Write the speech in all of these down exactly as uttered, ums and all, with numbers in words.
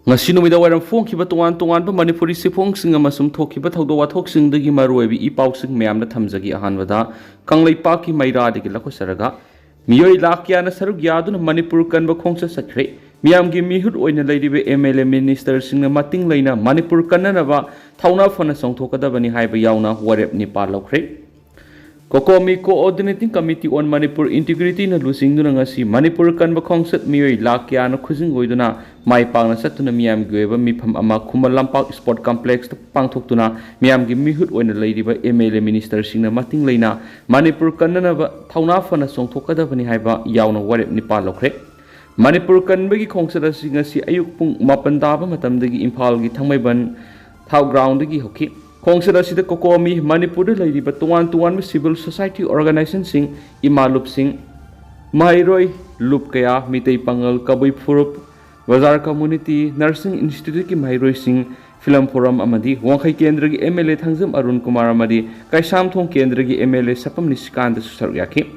ꯉꯁꯤ ꯅꯨꯃꯤꯗꯥꯡ ꯋꯥꯏꯔꯝ ꯐꯣꯡꯈꯤꯕ ꯇꯣꯉꯥꯟ ꯇꯣꯉꯥꯟꯕ ꯃꯅꯤꯄꯨꯔꯤ ꯆꯦꯐꯣꯡꯁꯤꯡ ꯑꯃꯁꯨꯡ ꯊꯣꯛꯈꯤꯕ ꯊꯧꯗꯣꯛ ꯋꯥꯊꯣꯛꯁꯤꯡꯗꯒꯤ ꯃꯔꯨꯑꯣꯏꯕ ꯏ ꯄꯥꯎꯁꯤꯡ ꯃꯌꯥꯝꯗ ꯊꯝꯖꯒꯦ꯫ ꯑꯍꯥꯟꯕꯗ ꯀꯪꯂꯩꯄꯥꯛꯀꯤ ꯃꯩꯔꯥꯗꯒꯤ ꯂꯧꯈꯠꯆꯔꯒ, ꯃꯤꯑꯣꯏ ꯂꯥꯈ ꯀꯌꯥꯅ ꯁꯔꯨꯛ ꯌꯥꯗꯨꯅ ꯃꯅꯤꯄꯨꯔ ꯀꯟꯕ ꯈꯣꯡꯆꯠ ꯆꯠꯈ꯭ꯔꯦ꯫ ꯃꯤꯌꯥꯝꯒꯤ ꯃꯤꯍꯨꯠ ꯑꯣꯏꯅ ꯂꯩꯔꯤꯕ ꯑꯦꯝ ꯑꯦꯜ ꯑꯦ ꯃꯤꯅꯤꯁꯇꯔꯁꯤꯡꯅ ꯃꯇꯤꯡ ꯂꯩꯅ ꯃꯅꯤꯄꯨꯔ ꯀꯟꯅꯅꯕ ꯊꯧꯅꯥ ꯐꯅ ꯆꯣꯡꯊꯣꯛꯀꯗꯕꯅꯤ ꯍꯥꯏꯕ ꯌꯥꯎꯅ ꯋꯥꯔꯦꯞ ꯅꯤꯄꯥꯜ ꯂꯧꯈ꯭ꯔꯦ꯫ COCOMI Coordinating Committee on Manipur Integrityꯅ ꯂꯨꯆꯤꯡꯗꯨꯅ ꯉꯁꯤ ꯃꯅꯤꯄꯨꯔ ꯀꯟꯕ ꯈꯣꯡꯆꯠ ꯃꯤꯑꯣꯏ ꯂꯥꯈ ꯀꯌꯥꯅ ꯈꯨꯖꯤꯡ ꯑꯣꯏꯗꯨꯅ ꯃꯥꯏ ꯄꯥꯛꯅ ꯆꯠꯇꯨꯅ ꯃꯤꯌꯥꯝꯒꯤ ꯑꯣꯏꯕ ꯃꯤꯐꯝ ꯑꯃ ꯈꯨꯃꯟ ꯂꯝꯄꯥꯛ ꯁ꯭ꯄꯣꯔꯠ ꯀꯝꯄ꯭ꯂꯦꯛꯁꯇ ꯄꯥꯡꯊꯣꯛꯇꯨꯅ ꯃꯤꯌꯥꯝꯒꯤ ꯃꯤꯍꯨꯠ ꯑꯣꯏꯅ ꯂꯩꯔꯤꯕ ꯑꯦꯝ ꯑꯦꯜ ꯑꯦ ꯃꯤꯅꯤꯁꯇꯔꯁꯤꯡꯅ ꯃꯇꯤꯡ ꯂꯩꯅ ꯃꯅꯤꯄꯨꯔ ꯀꯟꯅꯅꯕ ꯊꯧꯅꯥ ꯐꯅ ꯆꯣꯡꯊꯣꯛꯀꯗꯕꯅꯤ ꯍꯥꯏꯕ ꯌꯥꯎꯅ ꯋꯥꯔꯦꯞ ꯅꯤꯄꯥꯜ ꯂꯧꯈ꯭ꯔꯦ꯫ ꯃꯅꯤꯄꯨꯔ ꯀꯟꯕꯒꯤ ꯈꯣꯡꯆꯠ ꯑꯁꯤ ꯉꯁꯤ ꯑꯌꯨꯛ ꯄꯨꯡ ꯃꯥꯄꯟ ꯇꯥꯕ ꯃꯇꯝꯗꯒꯤ ꯏꯝꯐꯥꯜꯒꯤ ꯊꯥꯡꯃꯩꯕꯟ ꯊꯥꯎ ꯒ꯭ꯔꯥꯎꯟꯗꯒꯤ ꯍꯧꯈꯤ꯫ ꯈꯣꯡꯆꯠ ꯑꯁꯤꯗ COCOMI, ꯃꯅꯤꯄꯨꯔꯗ ꯂꯩꯔꯤꯕ ꯇꯣꯉꯥꯟ ꯇꯣꯉꯥꯟꯕ ꯁꯤꯚꯤꯜ ꯁꯣꯁꯥꯏꯇꯤ ꯑꯣꯔꯒꯅꯥꯏꯖꯦꯁꯟꯁꯤꯡ, ꯏꯃꯥ ꯂꯨꯞꯁꯤꯡ, ꯃꯍꯩꯔꯣꯏ ꯂꯨꯞ ꯀꯌꯥ, ꯃꯤꯇꯩ ꯄꯥꯉꯜ, ꯀꯕꯨꯏ ꯐꯨꯔꯨꯞ, ꯕꯖꯥꯔ ꯀꯝꯃꯨꯅꯤꯇꯤ, ꯅꯔꯁꯤꯡ ꯏꯟꯁꯇꯤꯇ꯭ꯌꯨꯠꯀꯤ ꯃꯍꯩꯔꯣꯏꯁꯤꯡ, ꯐꯤꯂꯝ ꯐꯣꯔꯝ ꯑꯃꯗꯤ ꯋꯥꯡꯈꯩ ꯀꯦꯟꯗ꯭ꯔꯒꯤ M L A Thangjam Arun Kumar ꯑꯃꯗꯤ ꯀꯩꯁꯥꯝꯊꯣꯡ ꯀꯦꯟꯗ꯭ꯔꯒꯤ ꯑꯦꯝ ꯑꯦꯜ ꯑꯦ ꯁꯄꯝ ꯅꯤꯁꯤꯀꯥꯟꯇꯁꯨ ꯁꯔꯨꯛ ꯌꯥꯈꯤ꯫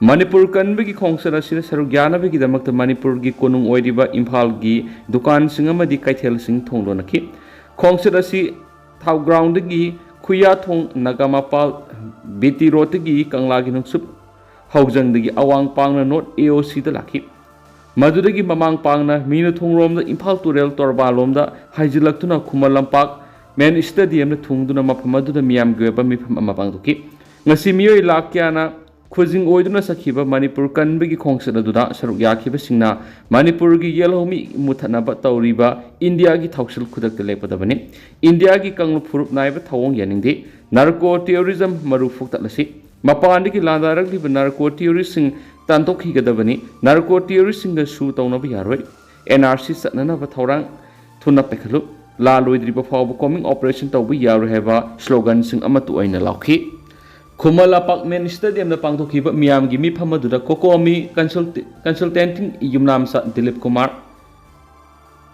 ꯃꯅꯤꯄꯨꯔ ꯀꯟꯕꯒꯤ ꯈꯣꯡꯆꯠ ꯑꯁꯤꯗ ꯁꯔꯨꯛ ꯌꯥꯅꯕꯒꯤꯗꯃꯛꯇ ꯃꯅꯤꯄꯨꯔꯒꯤ ꯀꯣꯅꯨꯡ ꯑꯣꯏꯔꯤꯕ ꯏꯝꯐꯥꯜꯒꯤ ꯗꯨꯀꯥꯟꯁꯤꯡ ꯑꯃꯗꯤ ꯀꯩꯊꯦꯜꯁꯤꯡ ꯊꯣꯡ ꯂꯣꯟꯅꯈꯤ꯫ ꯈꯣꯡꯆꯠ ꯑꯁꯤ ꯊꯥꯎ ꯒ꯭ꯔꯥꯎꯟꯗꯒꯤ ꯈꯨꯌꯥꯊꯣꯡ ꯅꯥꯒꯥꯃꯄꯥꯜ ꯕꯤ ꯇꯤ ꯔꯣꯗꯇꯒꯤ ꯀꯪꯂꯥꯒꯤ ꯅꯨꯡꯁꯨꯞ ꯍꯧꯖꯪꯗꯒꯤ ꯑꯋꯥꯡ ꯄꯥꯡꯅ ꯅꯣꯔꯠ ꯑꯦ ꯑꯣ ꯁꯤꯗ ꯂꯥꯛꯈꯤ꯫ ꯃꯗꯨꯗꯒꯤ ꯃꯃꯥꯡ ꯄꯥꯡꯅ ꯃꯤꯅꯨꯊꯣꯡꯔꯣꯝꯗ ꯏꯝꯐꯥꯜ ꯇꯨꯔꯦꯜ ꯇꯣꯔꯕꯥꯟꯂꯣꯝꯗ ꯍꯥꯏꯖꯤꯜꯂꯛꯇꯨꯅ ꯈꯨꯃꯟ ꯂꯝꯄꯥꯛ ꯃꯦꯟ ꯁ꯭ꯇꯦꯗꯤꯌꯝꯗ ꯊꯨꯡꯗꯨꯅ ꯃꯐꯝ ꯑꯗꯨꯗ ꯃꯤꯌꯥꯝꯒꯤ ꯑꯣꯏꯕ ꯃꯤꯐꯝ ꯑꯃ ꯄꯥꯡꯊꯣꯛꯈꯤ꯫ ꯉꯁꯤ ꯃꯤꯑꯣꯏ ꯂꯥꯈ ꯀꯌꯥꯅ ꯈꯨꯖꯤꯡ ꯑꯣꯏꯗꯨꯅ ꯆꯠꯈꯤꯕ ꯃꯅꯤꯄꯨꯔ ꯀꯟꯕꯒꯤ ꯈꯣꯡꯆꯠ ꯑꯗꯨꯗ ꯁꯔꯨꯛ ꯌꯥꯈꯤꯕꯁꯤꯡꯅ ꯃꯅꯤꯄꯨꯔꯒꯤ ꯌꯦꯜꯍꯧꯃꯤ ꯃꯨꯊꯠꯅꯕ ꯇꯧꯔꯤꯕ ꯏꯟꯗꯤꯌꯥꯒꯤ ꯊꯧꯁꯤꯜ ꯈꯨꯗꯛꯇ ꯂꯦꯞꯀꯗꯕꯅꯤ꯫ ꯏꯟꯗꯤꯌꯥꯒꯤ ꯀꯥꯡꯂꯨꯞ ꯐꯨꯔꯨꯞ ꯅꯥꯏꯕ ꯊꯧꯑꯣꯡ ꯌꯥꯅꯤꯡꯗꯦ꯫ ꯅꯥꯔꯀꯣ ꯇꯦꯔꯣꯔꯤꯖꯝ ꯃꯔꯨ ꯐꯨꯛꯇꯠꯂꯁꯤ꯫ ꯃꯄꯥꯟꯗꯒꯤ ꯂꯥꯟꯗꯥꯔꯛꯂꯤꯕ ꯅꯥꯔꯀꯣ ꯇꯦꯔꯣꯔꯤꯁꯁꯤꯡ ꯇꯥꯟꯊꯣꯛꯈꯤꯒꯗꯕꯅꯤ꯫ ꯅꯥꯔꯀꯣ ꯇꯦꯔꯣꯔꯤꯁꯁꯤꯡꯗ ꯁꯨ ꯇꯧꯅꯕ ꯌꯥꯔꯣꯏ꯫ ꯑꯦꯟ ꯑꯥꯔ ꯁꯤ ꯆꯠꯅꯅꯕ ꯊꯧꯔꯥꯡ ꯊꯨꯅ ꯄꯥꯏꯈꯠꯂꯨ꯫ ꯂꯥꯜ ꯂꯣꯏꯗ꯭ꯔꯤꯕ ꯐꯥꯎꯕ ꯀꯣꯃꯤꯡ ꯑꯣꯄꯔꯦꯁꯟ ꯇꯧꯕ ꯌꯥꯔꯣꯏ ꯍꯥꯏꯕ ꯁ꯭ꯂꯣꯒꯟꯁꯤꯡ ꯑꯃꯠꯇ ꯑꯣꯏꯅ ꯂꯥꯎꯈꯤ꯫ ꯈꯨꯃꯟ ꯂꯝꯄꯥꯛ ꯃꯦꯟ ꯁ꯭ꯇꯦꯗꯤꯌꯝꯗ ꯄꯥꯡꯊꯣꯛꯈꯤꯕ ꯃꯤꯌꯥꯝꯒꯤ ꯃꯤꯐꯝ ꯑꯗꯨꯗ ꯀꯣꯀꯣꯃꯤ ꯀꯟꯁꯜꯇꯦꯟꯇꯤꯡ ꯌꯨꯝꯅꯥꯝꯆꯥ ꯗꯤꯂꯤꯞ ꯀꯨꯃꯥꯔ,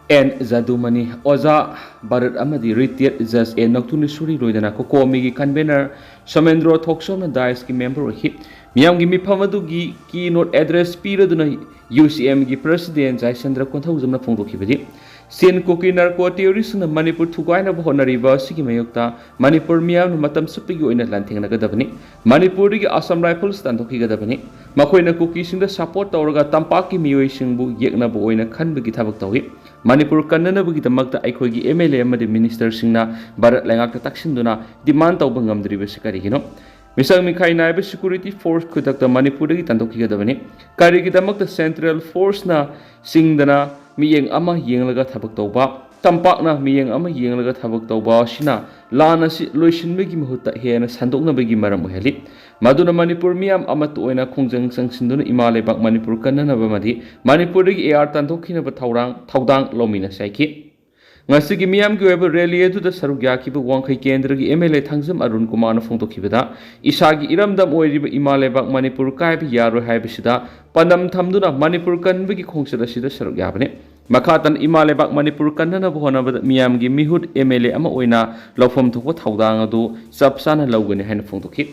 ꯑꯦꯟ ꯖꯥꯗꯨꯃꯅꯤ, ꯑꯣꯖꯥ ꯚꯥꯔꯠ ꯑꯃꯗꯤ ꯔꯤꯇꯤꯌꯔꯗ ꯖꯖ ꯑꯦ ꯅꯧꯊꯨꯅꯤꯁꯣꯔꯤ ꯂꯣꯏꯅꯅ ꯀꯣꯀꯣꯃꯤꯒꯤ ꯀꯟꯚꯦꯅꯔ ꯁꯣꯃꯦꯟꯗ꯭ꯔꯣ ꯊꯣꯛꯆꯣꯝꯅ ꯗꯥꯏꯁꯀꯤ ꯃꯦꯝꯕꯔ ꯑꯣꯏꯈꯤ꯫ ꯃꯤꯌꯥꯝꯒꯤ ꯃꯤꯐꯝ ꯑꯗꯨꯒꯤ ꯀꯤ ꯅꯣꯠ ꯑꯦꯗ꯭ꯔꯦꯁ ꯄꯤꯔꯗꯨꯅ ꯌꯨ ꯁꯤ ꯑꯦꯝꯒꯤ ꯄ꯭ꯔꯁꯤꯗꯦꯟ ꯖꯥꯏꯁꯟꯗ꯭ꯔ ꯀꯣꯟꯊꯧꯖꯝꯅ ꯐꯣꯡꯗꯣꯛꯈꯤꯕꯗꯤ, ꯆꯤꯟ ꯀꯨꯀꯤ ꯅꯥꯔꯀꯣ ꯇꯦꯔꯣꯔꯤꯁꯁꯤꯡꯅ ꯃꯅꯤꯄꯨꯔ ꯊꯨꯒꯥꯏꯅꯕ ꯍꯣꯠꯅꯔꯤꯕ ꯑꯁꯤꯒꯤ ꯃꯥꯌꯣꯛꯇ ꯃꯅꯤꯄꯨꯔ ꯃꯤꯌꯥꯝꯅ ꯃꯇꯝ ꯆꯨꯞꯄꯒꯤ ꯑꯣꯏꯅ ꯂꯥꯟꯊꯦꯡꯅꯒꯗꯕꯅꯤ꯫ ꯃꯅꯤꯄꯨꯔꯗꯒꯤ ꯑꯁꯥꯝ ꯔꯥꯏꯐꯜꯁ ꯇꯥꯟꯊꯣꯛꯈꯤꯒꯗꯕꯅꯤ꯫ ꯃꯈꯣꯏꯅ ꯀꯨꯀꯤꯁꯤꯡꯗ ꯁꯄꯣꯔꯠ ꯇꯧꯔꯒ ꯇꯝꯄꯥꯛꯀꯤ ꯃꯤꯑꯣꯏꯁꯤꯡꯕꯨ ꯌꯦꯛꯅꯕ ꯑꯣꯏꯅ ꯈꯟꯕꯒꯤ ꯊꯕꯛ ꯇꯧꯏ꯫ ꯃꯅꯤꯄꯨꯔ ꯀꯟꯅꯅꯕꯒꯤꯗꯃꯛꯇ ꯑꯩꯈꯣꯏꯒꯤ ꯑꯦꯝ ꯑꯦꯜ ꯑꯦ ꯑꯃꯗꯤ ꯃꯤꯅꯤꯁꯇꯔꯁꯤꯡꯅ ꯚꯥꯔꯠ ꯂꯩꯉꯥꯛꯇ ꯇꯛꯁꯤꯟꯗꯨꯅ ꯗꯤꯃꯥꯟ ꯇꯧꯕ ꯉꯝꯗ꯭ꯔꯤꯕꯁꯤ ꯀꯔꯤꯒꯤꯅꯣ? ꯃꯤꯁꯪ ꯃꯤꯈꯥꯏ ꯅꯥꯏꯕ ꯁꯦꯀ꯭ꯌꯨꯔꯤꯇꯤ ꯐꯣꯔꯁ ꯈꯨꯗꯛꯇ ꯃꯅꯤꯄꯨꯔꯗꯒꯤ ꯇꯥꯟꯊꯣꯛꯈꯤꯒꯗꯕꯅꯤ꯫ ꯀꯔꯤꯒꯤꯗꯃꯛꯇ ꯁꯦꯟꯇ꯭ꯔꯦꯜ ꯐꯣꯔꯁꯅ ꯆꯤꯡꯗꯅ ꯃꯤꯠꯌꯦꯡ ꯑꯃ ꯌꯦꯡꯂꯒ ꯊꯕꯛ ꯇꯧꯕ, ꯇꯝꯄꯥꯛꯅ ꯃꯤꯠꯌꯦꯡ ꯑꯃ ꯌꯦꯡꯂꯒ ꯊꯕꯛ ꯇꯧꯕ ꯑꯁꯤꯅ ꯂꯥꯟ ꯑꯁꯤ ꯂꯣꯏꯁꯤꯟꯕꯒꯤ ꯃꯍꯨꯠꯇ ꯍꯦꯟꯅ ꯁꯟꯗꯣꯛꯅꯕꯒꯤ ꯃꯔꯝ ꯑꯣꯏꯍꯜꯂꯤ꯫ ꯃꯗꯨꯅ ꯃꯅꯤꯄꯨꯔ ꯃꯤꯌꯥꯝ ꯑꯃꯠꯇ ꯑꯣꯏꯅ ꯈꯣꯡꯖꯪ ꯆꯪꯁꯤꯟꯗꯨꯅ ꯏꯃꯥ ꯂꯩꯕꯥꯛ ꯃꯅꯤꯄꯨꯔ ꯀꯟꯅꯅꯕ ꯑꯃꯗꯤ ꯃꯅꯤꯄꯨꯔꯗꯒꯤ ꯑꯦ ꯑꯥꯔ ꯇꯥꯟꯊꯣꯛꯈꯤꯅꯕ ꯊꯧꯔꯥꯡ, ꯊꯧꯗꯥꯡ ꯂꯧꯃꯤꯟꯅꯁꯤ ꯍꯥꯏꯈꯤ꯫ ꯉꯁꯤꯒꯤ ꯃꯤꯌꯥꯝꯒꯤ ꯑꯣꯏꯕ ꯔꯦꯂꯤ ꯑꯗꯨꯗ ꯁꯔꯨꯛ ꯌꯥꯈꯤꯕ ꯋꯥꯡꯈꯩ ꯀꯦꯟꯗ꯭ꯔꯒꯤ M L A Thangjam Arun ꯀꯨꯃꯥꯔꯅ ꯐꯣꯡꯗꯣꯛꯈꯤꯕꯗ, ꯏꯁꯥꯒꯤ ꯏꯔꯝꯗꯝ ꯑꯣꯏꯔꯤꯕ ꯏꯃꯥ ꯂꯩꯕꯥꯛ ꯃꯅꯤꯄꯨꯔ ꯀꯥꯏꯕ ꯌꯥꯔꯣꯏ ꯍꯥꯏꯕꯁꯤꯗ ꯄꯥꯟꯗꯝ ꯊꯝꯗꯨꯅ ꯃꯅꯤꯄꯨꯔ ꯀꯟꯕꯒꯤ ꯈꯣꯡꯆꯠ ꯑꯁꯤꯗ ꯁꯔꯨꯛ ꯌꯥꯕꯅꯤ꯫ ꯃꯈꯥ ꯇꯥꯅ ꯏꯃꯥ ꯂꯩꯕꯥꯛ ꯃꯅꯤꯄꯨꯔ ꯀꯟꯅꯅꯕ ꯍꯣꯠꯅꯕꯗ ꯃꯤꯌꯥꯝꯒꯤ ꯃꯤꯍꯨꯠ ꯑꯦꯝ ꯑꯦꯜ ꯑꯦ ꯑꯃ ꯑꯣꯏꯅ ꯂꯧꯐꯝ ꯊꯣꯛꯄ ꯊꯧꯗꯥꯡ ꯑꯗꯨ ꯆꯞ ꯆꯥꯅ ꯂꯧꯒꯅꯤ ꯍꯥꯏꯅ ꯐꯣꯡꯗꯣꯛꯈꯤ꯫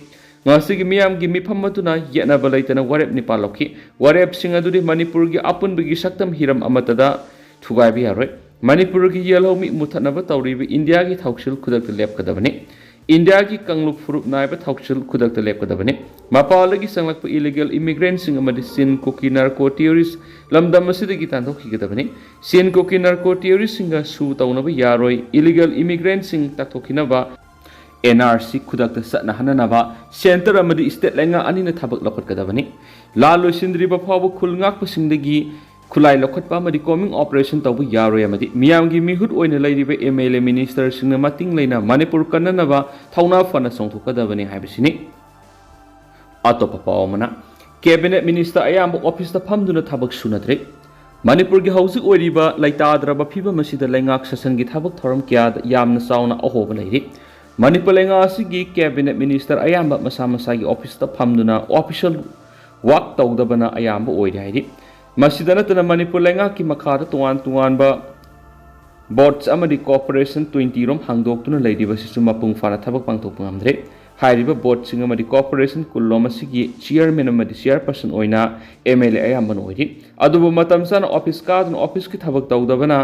ꯉꯁꯤꯒꯤ ꯃꯤꯌꯥꯝꯒꯤ ꯃꯤꯐꯝ ꯑꯗꯨꯅ ꯌꯦꯠꯅꯕ ꯂꯩꯇꯅ ꯋꯥꯔꯦꯞ ꯅꯤꯄꯥꯜ ꯂꯧꯈꯤ꯫ ꯋꯥꯔꯦꯞꯁꯤꯡ ꯑꯗꯨꯗꯤ ꯃꯅꯤꯄꯨꯔꯒꯤ ꯑꯄꯨꯟꯕꯒꯤ ꯁꯛꯇꯝ ꯍꯤꯔꯝ ꯑꯃꯠꯇꯗ ꯊꯨꯒꯥꯏꯕ ꯌꯥꯔꯣꯏ꯫ ꯃꯅꯤꯄꯨꯔꯒꯤ ꯌꯦꯜꯍꯧꯃꯤ ꯃꯨꯊꯠꯅꯕ ꯇꯧꯔꯤꯕ ꯏꯟꯗꯤꯌꯥꯒꯤ ꯊꯧꯁꯤꯜ ꯈꯨꯗꯛꯇ ꯂꯦꯞꯀꯗꯕꯅꯤ꯫ ꯏꯟꯗꯤꯌꯥꯒꯤ ꯀꯥꯡꯂꯨꯞ ꯐꯨꯔꯨꯞ ꯅꯥꯏꯕ ꯊꯧꯁꯤꯜ ꯈꯨꯗꯛꯇ ꯂꯦꯞꯀꯗꯕꯅꯤ꯫ ꯃꯄꯥꯟꯗꯒꯤ ꯆꯪꯂꯛꯄ ꯏꯂꯤꯒꯦꯜ ꯏꯃꯤꯒ꯭ꯔꯦꯟꯁꯤꯡ ꯑꯃꯗꯤ ꯆꯤꯟ ꯀꯨꯀꯤ ꯅꯥꯔꯀꯣ ꯇꯦꯔꯣꯔꯤꯁ ꯂꯝꯗꯝ ꯑꯁꯤꯗꯒꯤ ꯇꯥꯟꯊꯣꯛꯈꯤꯒꯗꯕꯅꯤ꯫ ꯆꯤꯟ ꯀꯨꯀꯤ ꯅꯥꯔꯀꯣ ꯇꯦꯔꯣꯔꯤꯁꯁꯤꯡꯒ ꯁꯨ ꯇꯧꯅꯕ ꯌꯥꯔꯣꯏ꯫ ꯏꯂꯤꯒꯦꯜ ꯏꯃꯤꯒ꯭ꯔꯦꯟꯁꯤꯡ ꯇꯥꯟꯊꯣꯛꯈꯤꯅꯕ ꯑꯦꯟ ꯑꯥꯔ ꯁꯤ ꯈꯨꯗꯛꯇ ꯆꯠꯅꯍꯟꯅꯅꯕ ꯁꯦꯟꯇꯔ ꯑꯃꯗꯤ ꯁ꯭ꯇꯦꯠ ꯂꯩꯉꯥꯛ ꯑꯅꯤꯅ ꯊꯕꯛ ꯂꯧꯈꯠꯀꯗꯕꯅꯤ꯫ ꯂꯥꯟ ꯂꯣꯏꯁꯤꯟꯗ꯭ꯔꯤꯕ ꯐꯥꯎꯕ ꯈꯨꯜ ꯉꯥꯛꯄꯁꯤꯡꯗꯒꯤ ꯈꯨꯠꯂꯥꯏ ꯂꯧꯈꯠꯄ ꯑꯃꯗꯤ ꯀꯣꯃꯤꯡ ꯑꯣꯄꯔꯦꯁꯟ ꯇꯧꯕ ꯌꯥꯔꯣꯏ ꯑꯃꯗꯤ ꯃꯤꯌꯥꯝꯒꯤ ꯃꯤꯍꯨꯠ ꯑꯣꯏꯅ ꯂꯩꯔꯤꯕ ꯑꯦꯝ ꯑꯦꯜ ꯑꯦ ꯃꯤꯅꯤꯁꯇꯔꯁꯤꯡꯅ ꯃꯇꯤꯡ ꯂꯩꯅ ꯃꯅꯤꯄꯨꯔ ꯀꯟꯅꯅꯕ ꯊꯧꯅꯥ ꯐꯅ ꯆꯣꯡꯊꯣꯛꯀꯗꯕꯅꯤ ꯍꯥꯏꯕꯁꯤꯅꯤ꯫ ꯑꯇꯣꯞꯄ ꯄꯥꯎ ꯑꯃꯅ, ꯀꯦꯕꯤꯅꯦꯠ ꯃꯤꯅꯤꯁꯇꯔ ꯑꯌꯥꯝꯕ ꯑꯣꯐꯤꯁꯇ ꯐꯝꯗꯨꯅ ꯊꯕꯛ ꯁꯨꯅꯗ꯭ꯔꯦ꯫ ꯃꯅꯤꯄꯨꯔꯒꯤ ꯍꯧꯖꯤꯛ ꯑꯣꯏꯔꯤꯕ ꯂꯩꯇꯥꯗ꯭ꯔꯕ ꯐꯤꯕꯝ ꯑꯁꯤꯗ ꯂꯩꯉꯥꯛ ꯁꯦꯁꯟꯒꯤ ꯊꯕꯛ ꯊꯧꯔꯝ ꯀꯌꯥꯗ ꯌꯥꯝꯅ ꯆꯥꯎꯅ ꯑꯍꯣꯕ ꯂꯩꯔꯤ꯫ ꯃꯅꯤꯄꯨꯔ ꯂꯩꯉꯥꯛ ꯑꯁꯤꯒꯤ ꯀꯦꯕꯤꯅꯦꯠ ꯃꯤꯅꯤꯁꯇꯔ ꯑꯌꯥꯝꯕ ꯃꯁꯥ ꯃꯁꯥꯒꯤ ꯑꯣꯐꯤꯁꯇ ꯐꯝꯗꯨꯅ ꯑꯣꯐꯤꯁꯤꯌꯦꯜ ꯋꯥꯛ ꯇꯧꯗꯕꯅ ꯑꯌꯥꯝꯕ ꯑꯣꯏꯔꯦ ꯍꯥꯏꯔꯤ꯫ ꯃꯁꯤꯗ ꯅꯠꯇꯅ ꯃꯅꯤꯄꯨꯔ ꯂꯩꯉꯥꯛꯀꯤ ꯃꯈꯥꯗ ꯇꯣꯉꯥꯟ ꯇꯣꯉꯥꯟꯕ ꯕꯣꯔꯗ ꯑꯃꯗꯤ ꯀꯣꯔꯄꯣꯔꯦꯁꯟ ꯇ꯭ꯋꯦꯟꯇꯤ ꯔꯣꯝ ꯍꯥꯡꯗꯣꯛꯇꯨꯅ ꯂꯩꯔꯤꯕꯁꯤꯁꯨ ꯃꯄꯨꯡ ꯐꯥꯅ ꯊꯕꯛ ꯄꯥꯡꯊꯣꯛꯄ ꯉꯝꯗ꯭ꯔꯦ꯫ ꯍꯥꯏꯔꯤꯕ ꯕꯣꯔꯗꯁꯤꯡ ꯑꯃꯗꯤ ꯀꯣꯔꯄꯣꯔꯦꯁꯟ ꯀꯨꯟꯔꯣꯝ ꯑꯁꯤꯒꯤ ꯆꯤꯌꯔꯃꯦꯟ ꯑꯃꯗꯤ ꯆꯤꯌꯔꯄꯔꯁꯟ ꯑꯣꯏꯅ ꯑꯦꯝ ꯑꯦꯜ ꯑꯦ ꯑꯌꯥꯝꯕꯅ ꯑꯣꯏꯔꯤ꯫ ꯑꯗꯨꯕꯨ ꯃꯇꯝ ꯆꯥꯅ ꯑꯣꯐꯤꯁ ꯀꯥꯗꯨꯅ ꯑꯣꯐꯤꯁꯀꯤ ꯊꯕꯛ ꯇꯧꯗꯕꯅ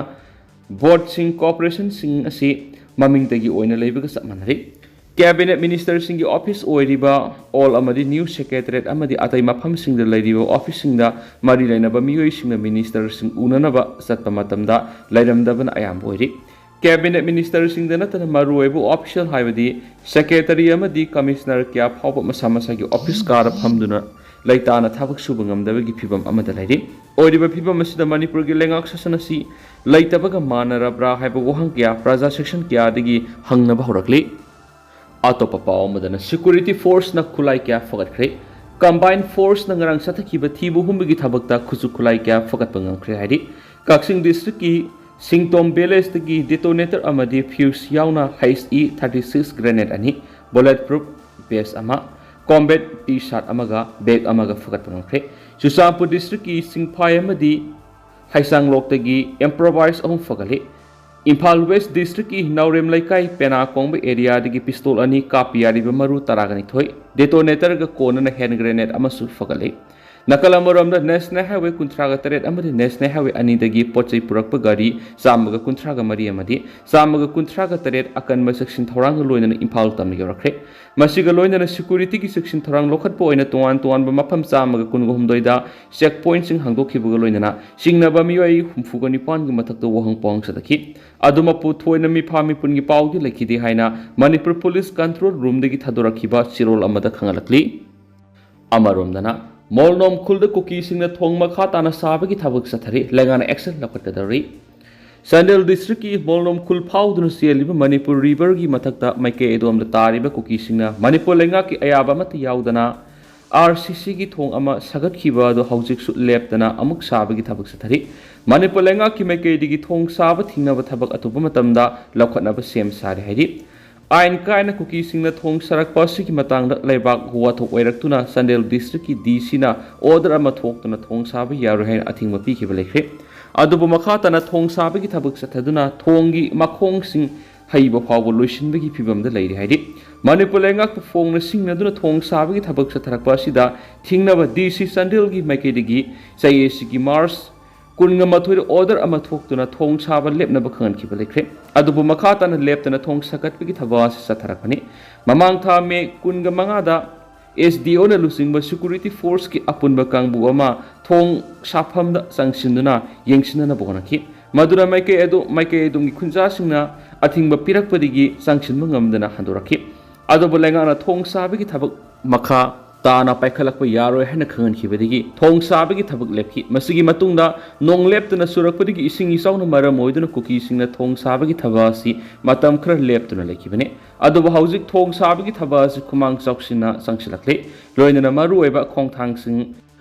ꯕꯣꯔꯗꯁꯤꯡ, ꯀꯣꯔꯄꯣꯔꯦꯁꯟꯁꯤꯡ ꯑꯁꯤ ꯃꯃꯤꯡꯗꯒꯤ ꯑꯣꯏꯅ ꯂꯩꯕꯒ ꯆꯞ ꯃꯥꯟꯅꯔꯤ꯫ ꯀꯦꯕꯤꯅꯦꯠ ꯃꯤꯅꯤꯁꯇꯔꯁꯤꯡꯒꯤ ꯑꯣꯐꯤꯁ ꯑꯣꯏꯔꯤꯕ ꯑꯣꯜ ꯑꯃꯗꯤ ꯅ꯭ꯌꯨ ꯁꯦꯀ꯭ꯔꯦꯇꯔꯤꯌꯦꯠ ꯑꯃꯗꯤ ꯑꯇꯩ ꯃꯐꯝꯁꯤꯡꯗ ꯂꯩꯔꯤꯕ ꯑꯣꯐꯤꯁꯁꯤꯡꯗ ꯃꯔꯤ ꯂꯩꯅꯕ ꯃꯤꯑꯣꯏꯁꯤꯡꯅ ꯃꯤꯅꯤꯁꯇꯔꯁꯤꯡ ꯎꯅꯅꯕ ꯆꯠꯄ ꯃꯇꯝꯗ ꯂꯩꯔꯝꯗꯕꯅ ꯑꯌꯥꯝꯕ ꯑꯣꯏꯔꯤ꯫ ꯀꯦꯕꯤꯅꯦꯠ ꯃꯤꯅꯤꯁꯇꯔꯁꯤꯡꯗ ꯅꯠꯇꯅ ꯃꯔꯨꯑꯣꯏꯕ ꯑꯣꯐꯤꯁꯤꯌꯦꯜ ꯍꯥꯏꯕꯗꯤ ꯁꯦꯀ꯭ꯔꯦꯇꯔꯤ ꯑꯃꯗꯤ ꯀꯃꯤꯁꯅꯔ ꯀꯌꯥ ꯐꯥꯎꯕ ꯃꯁꯥ ꯃꯁꯥꯒꯤ ꯑꯣꯐꯤꯁ ꯀꯥꯗ ꯐꯝꯗꯨꯅ ꯂꯩꯇꯥꯅ ꯊꯕꯛ ꯁꯨꯕ ꯉꯝꯗꯕꯒꯤ ꯐꯤꯕꯝ ꯑꯃꯗ ꯂꯩꯔꯤ꯫ ꯑꯣꯏꯔꯤꯕ ꯐꯤꯕꯝ ꯑꯁꯤꯗ ꯃꯅꯤꯄꯨꯔꯒꯤ ꯂꯩꯉꯥꯛ ꯁꯥꯁꯟ ꯑꯁꯤ ꯂꯩꯇꯕꯒ ꯃꯥꯟꯅꯔꯕ꯭ꯔꯥ ꯍꯥꯏꯕ ꯋꯥꯍꯪ ꯀꯌꯥ ꯄ꯭ꯔꯖꯥ ꯁꯦꯛꯁꯟ ꯀꯌꯥꯗꯒꯤ ꯍꯪꯅꯕ ꯍꯧꯔꯛꯂꯤ꯫ ꯑꯇꯣꯞꯄ ꯄꯥꯎ ꯑꯃꯗꯅ ꯁꯦꯀ꯭ꯌꯨꯔꯤꯇꯤ ꯐꯣꯔꯁꯅ ꯈꯨꯠꯂꯥꯏ ꯀꯌꯥ ꯐꯒꯠꯈ꯭ꯔꯦ꯫ ꯀꯝꯕꯥꯏꯟ ꯐꯣꯔꯁꯅ ꯉꯔꯥꯡ ꯆꯠꯊꯈꯤꯕ ꯊꯤꯕ ꯍꯨꯝꯕꯒꯤ ꯊꯕꯛꯇ ꯈꯨꯠꯁꯨ ꯈꯨꯠꯂꯥꯏ ꯀꯌꯥ ꯐꯒꯠꯄ ꯉꯝꯈ꯭ꯔꯦ ꯍꯥꯏꯔꯤ꯫ ꯀꯛꯆꯤꯡ ꯗꯤꯁꯇ꯭ꯔꯤꯛꯀꯤ ꯁꯤꯡꯇꯣꯝ ꯚꯤꯂꯦꯖꯇꯒꯤ ꯗꯦꯇꯣꯅꯦꯇꯔ ꯑꯃꯗꯤ ꯐ꯭ꯌꯨꯁ ꯌꯥꯎꯅ H E thirty six grenade ꯑꯅꯤ, ꯕꯨꯂꯦꯠ ꯄ꯭ꯔꯨꯐ ꯚꯦꯁ ꯑꯃ, ꯀꯣꯝꯕꯦꯠ ꯇꯤ ꯁꯥꯔꯠ ꯑꯃꯒ ꯕꯦꯒ ꯑꯃꯒ ꯐꯒꯠꯄ ꯉꯝꯈ꯭ꯔꯦ꯫ ꯆꯨꯔꯆꯥꯟꯄꯨꯔ ꯗꯤꯁꯇ꯭ꯔꯤꯛꯀꯤ ꯁꯤꯡꯐꯥꯏ ꯑꯃꯗꯤ ꯍꯩꯁꯥꯡꯂꯣꯛꯇꯒꯤ ꯏꯝꯄ꯭ꯔꯣꯚꯥꯏꯁ ꯑꯍꯨꯝ ꯐꯒꯠꯂꯤ꯫ ꯏꯝꯐꯥꯜ ꯋꯦꯁ ꯗꯤꯁꯇ꯭ꯔꯤꯛꯀꯤ ꯅꯥꯎꯔꯦꯝ ꯂꯩꯀꯥꯏ ꯄꯦꯅꯥ ꯀꯣꯡꯕ ꯑꯦꯔꯤꯌꯥꯗꯒꯤ ꯄꯤꯁꯇꯣꯜ ꯑꯅꯤ, ꯀꯥꯞꯄ ꯌꯥꯔꯤꯕ ꯃꯔꯨ ꯇꯔꯥꯒ ꯅꯤꯊꯣꯏ, ꯗꯦꯇꯣꯅꯦꯇꯔꯒ ꯀꯣꯟꯅꯅ ꯍꯦꯟ ꯒ꯭ꯔꯦꯅꯦꯗ ꯑꯃꯁꯨ ꯐꯒꯠꯂꯤ꯫ ꯅꯥꯀꯜ ꯑꯃꯔꯣꯝꯗ ꯅꯦꯁꯅꯦꯜ ꯍꯥꯏꯋꯦ ꯀꯨꯟꯊ꯭ꯔꯥꯒ ꯇꯔꯦꯠ ꯑꯃꯗꯤ ꯅꯦꯁꯅꯦꯜ ꯍꯥꯏꯋꯦ ꯑꯅꯤꯗꯒꯤ ꯄꯣꯠ ꯆꯩ ꯄꯨꯔꯛꯄ ꯒꯥꯔꯤ ꯆꯥꯝꯃꯒ ꯀꯨꯟꯊ꯭ꯔꯥꯒ ꯃꯔꯤ ꯑꯃꯗꯤ ꯆꯥꯝꯃꯒ ꯀꯨꯟꯊ꯭ꯔꯥꯒ ꯇꯔꯦꯠ ꯑꯀꯟꯕ ꯆꯦꯛꯁꯤꯟ ꯊꯧꯔꯥꯡꯒ ꯂꯣꯏꯅꯅ ꯏꯝꯐꯥꯜ ꯇꯝꯅ ꯌꯧꯔꯛꯈ꯭ꯔꯦ꯫ ꯃꯁꯤꯒ ꯂꯣꯏꯅꯅ ꯁꯦꯀ꯭ꯌꯨꯔꯤꯇꯤꯒꯤ ꯆꯦꯛꯁꯤꯟ ꯊꯧꯔꯥꯡ ꯂꯧꯈꯠꯄ ꯑꯣꯏꯅ ꯇꯣꯉꯥꯟ ꯇꯣꯉꯥꯟꯕ ꯃꯐꯝ ꯆꯥꯝꯃꯒ ꯀꯨꯟꯒ ꯍꯨꯝꯗꯣꯏꯗ ꯆꯦꯛ ꯄꯣꯏꯟꯠꯁꯤꯡ ꯍꯥꯡꯗꯣꯛꯈꯤꯕꯒ ꯂꯣꯏꯅꯅ ꯆꯤꯡꯅꯕ ꯃꯤꯑꯣꯏ ꯍꯨꯝꯐꯨꯒ ꯅꯤꯄꯥꯟꯒꯤ ꯃꯊꯛꯇ ꯋꯥꯍꯪ ꯄꯥꯎꯍꯪ ꯆꯠꯊꯈꯤ꯫ ꯑꯗꯨꯃꯛꯄꯨ ꯊꯣꯏꯅ ꯃꯤꯐꯥ ꯃꯤꯄꯨꯟꯒꯤ ꯄꯥꯎꯗꯤ ꯂꯩꯈꯤꯗꯦ ꯍꯥꯏꯅ ꯃꯅꯤꯄꯨꯔ ꯄꯨꯂꯤꯁ ꯀꯟꯇ꯭ꯔꯣꯜ ꯔꯨꯝꯗꯒꯤ ꯊꯥꯗꯣꯔꯛꯈꯤꯕ ꯆꯦꯔꯣꯜ ꯑꯃꯗ ꯈꯪꯍꯜꯂꯛꯂꯤ꯫ ꯑꯃꯔꯣꯝꯗꯅ, ꯃꯣꯜꯅꯣꯝ ꯈꯨꯜꯗ ꯀꯨꯀꯤꯁꯤꯡꯅ ꯊꯣꯡ ꯃꯈꯥ ꯇꯥꯅ ꯁꯥꯕꯒꯤ ꯊꯕꯛ ꯆꯠꯊꯔꯤ, ꯂꯩꯉꯥꯛꯅ ꯑꯦꯛꯁꯟ ꯂꯧꯈꯠꯀꯗꯧꯔꯤ꯫ ꯆꯥꯟꯗꯦꯜ ꯗꯤꯁꯇ꯭ꯔꯤꯛꯀꯤ ꯃꯣꯜꯅꯣꯝ ꯈꯨꯜ ꯐꯥꯎꯗꯨꯅ ꯆꯦꯜꯂꯤꯕ ꯃꯅꯤꯄꯨꯔ ꯔꯤꯚꯔꯒꯤ ꯃꯊꯛꯇ ꯃꯥꯏꯀꯩ ꯑꯗꯣꯝꯗ ꯇꯥꯔꯤꯕ ꯀꯨꯀꯤꯁꯤꯡꯅ ꯃꯅꯤꯄꯨꯔ ꯂꯩꯉꯥꯛꯀꯤ ꯑꯌꯥꯕ ꯑꯃꯠꯇ ꯌꯥꯎꯗꯅ ꯑꯥꯔ ꯁꯤ ꯁꯤꯒꯤ ꯊꯣꯡ ꯑꯃ ꯁꯥꯒꯠꯈꯤꯕ ꯑꯗꯨ ꯍꯧꯖꯤꯛꯁꯨ ꯂꯦꯞꯇꯅ ꯑꯃꯨꯛ ꯁꯥꯕꯒꯤ ꯊꯕꯛ ꯆꯠꯊꯔꯤ꯫ ꯃꯅꯤꯄꯨꯔ ꯂꯩꯉꯥꯛꯀꯤ ꯃꯥꯏꯀꯩꯗꯒꯤ ꯊꯣꯡ ꯁꯥꯕ ꯊꯤꯡꯅꯕ ꯊꯕꯛ ꯑꯊꯨꯕ ꯃꯇꯝꯗ ꯂꯧꯈꯠꯅꯕ ꯁꯦꯝ ꯁꯥꯔꯤ ꯍꯥꯏꯔꯤ꯫ ꯑꯥꯏꯟ ꯀꯥꯏꯅ ꯀꯨꯀꯤꯁꯤꯡꯅ ꯊꯣꯡ ꯁꯥꯔꯛꯄ ꯑꯁꯤꯒꯤ ꯃꯇꯥꯡꯗ ꯂꯩꯕꯥꯛ ꯋꯥꯊꯣꯛ ꯑꯣꯏꯔꯛꯇꯨꯅ ꯆꯥꯟꯗꯦꯜ ꯗꯤꯁꯇ꯭ꯔꯤꯛꯀꯤ ꯗꯤ ꯁꯤꯅ ꯑꯣꯔꯗꯔ ꯑꯃ ꯊꯣꯛꯇꯨꯅ ꯊꯣꯡ ꯁꯥꯕ ꯌꯥꯔꯣꯏ ꯍꯥꯏꯅ ꯑꯊꯤꯡꯕ ꯄꯤꯈꯤꯕ ꯂꯩꯈ꯭ꯔꯦ꯫ ꯑꯗꯨꯕꯨ ꯃꯈꯥ ꯇꯥꯅ ꯊꯣꯡ ꯁꯥꯕꯒꯤ ꯊꯕꯛ ꯆꯠꯊꯗꯨꯅ ꯊꯣꯡꯒꯤ ꯃꯈꯣꯡꯁꯤꯡ ꯍꯩꯕ ꯐꯥꯎꯕ ꯂꯣꯏꯁꯤꯟꯕꯒꯤ ꯐꯤꯕꯝꯗ ꯂꯩꯔꯤ ꯍꯥꯏꯔꯤ꯫ ꯃꯅꯤꯄꯨꯔ ꯂꯩꯉꯥꯛꯄꯨ ꯐꯣꯡꯅ ꯁꯤꯡꯅꯗꯨꯅ ꯊꯣꯡ ꯁꯥꯕꯒꯤ ꯊꯕꯛ ꯆꯠꯊꯔꯛꯄ ꯑꯁꯤꯗ ꯊꯤꯡꯅꯕ ꯗꯤ ꯁꯤ ꯆꯥꯟꯗꯦꯜꯒꯤ ꯃꯥꯏꯀꯩꯗꯒꯤ ꯆꯌꯦꯠꯁꯤꯒꯤ ꯃꯥꯔꯆ ꯀꯨꯟꯒ ꯃꯥꯊꯣꯏꯗ order ꯑꯃ ꯊꯣꯛꯇꯨꯅ ꯊꯣꯡ ꯁꯥꯕ ꯂꯦꯞꯅꯕ ꯈꯪꯍꯟꯈꯤꯕ ꯂꯩꯈ꯭ꯔꯦ꯫ ꯑꯗꯨꯕꯨ ꯃꯈꯥ ꯇꯥꯅ ꯂꯦꯞꯇꯅ ꯊꯣꯡ ꯁꯥꯒꯠꯄꯒꯤ ꯊꯕꯛ ꯑꯁꯤ ꯆꯠꯊꯔꯛꯄꯅꯤ꯫ ꯃꯃꯥꯡ ꯊꯥ ꯃꯦ ꯀꯨꯟꯒ ꯃꯉꯥꯗ S D O ꯅ ꯂꯨꯆꯤꯡꯕ security force ꯀꯤ ꯑꯄꯨꯟꯕ ꯀꯥꯡꯕꯨ ꯑꯃ ꯊꯣꯡ ꯁꯥꯐꯝꯗ ꯆꯪꯁꯤꯟꯗꯨꯅ ꯌꯦꯡꯁꯤꯟꯅꯅꯕ ꯍꯣꯠꯅꯈꯤ꯫ ꯃꯗꯨꯅ ꯃꯥꯏꯀꯩ ꯑꯗꯨ, ꯃꯥꯏꯀꯩ ꯑꯗꯨꯝꯒꯤ ꯈꯨꯟꯖꯥꯁꯤꯡꯅ ꯑꯊꯤꯡꯕ ꯄꯤꯔꯛꯄꯗꯒꯤ ꯆꯪꯁꯤꯟꯕ ꯉꯝꯗꯅ ꯍꯟꯗꯣꯔꯛꯈꯤ꯫ ꯑꯗꯨꯕꯨ ꯂꯩꯉꯥꯛꯅ ꯊꯣꯡ ꯁꯥꯕꯒꯤ ꯊꯕꯛ ꯃꯈꯥ ꯇꯥꯅ ꯄꯥꯏꯈꯠꯂꯛꯄ ꯌꯥꯔꯣꯏ ꯍꯥꯏꯅ ꯈꯪꯍꯟꯈꯤꯕꯗꯒꯤ ꯊꯣꯡ ꯁꯥꯕꯒꯤ ꯊꯕꯛ ꯂꯦꯞꯈꯤ꯫ ꯃꯁꯤꯒꯤ ꯃꯇꯨꯡꯗ ꯅꯣꯡ ꯂꯦꯞꯇꯅ ꯆꯨꯔꯛꯄꯗꯒꯤ ꯏꯁꯤꯡ ꯏꯆꯥꯎꯅ ꯃꯔꯝ ꯑꯣꯏꯗꯨꯅ ꯀꯨꯀꯤꯁꯤꯡꯅ ꯊꯣꯡ ꯁꯥꯕꯒꯤ ꯊꯕꯛ ꯑꯁꯤ ꯃꯇꯝ ꯈꯔ ꯂꯦꯞꯇꯨꯅ ꯂꯩꯈꯤꯕꯅꯤ꯫ ꯑꯗꯨꯕꯨ ꯍꯧꯖꯤꯛ ꯊꯣꯡ ꯁꯥꯕꯒꯤ ꯊꯕꯛ ꯑꯁꯤ ꯈꯨꯃꯥꯡ ꯆꯥꯎꯁꯤꯟꯅ ꯆꯪꯁꯤꯜꯂꯛꯂꯦ꯫ ꯂꯣꯏꯅꯅ ꯃꯔꯨꯑꯣꯏꯕ ꯈꯣꯡꯊꯥꯡꯁꯤꯡ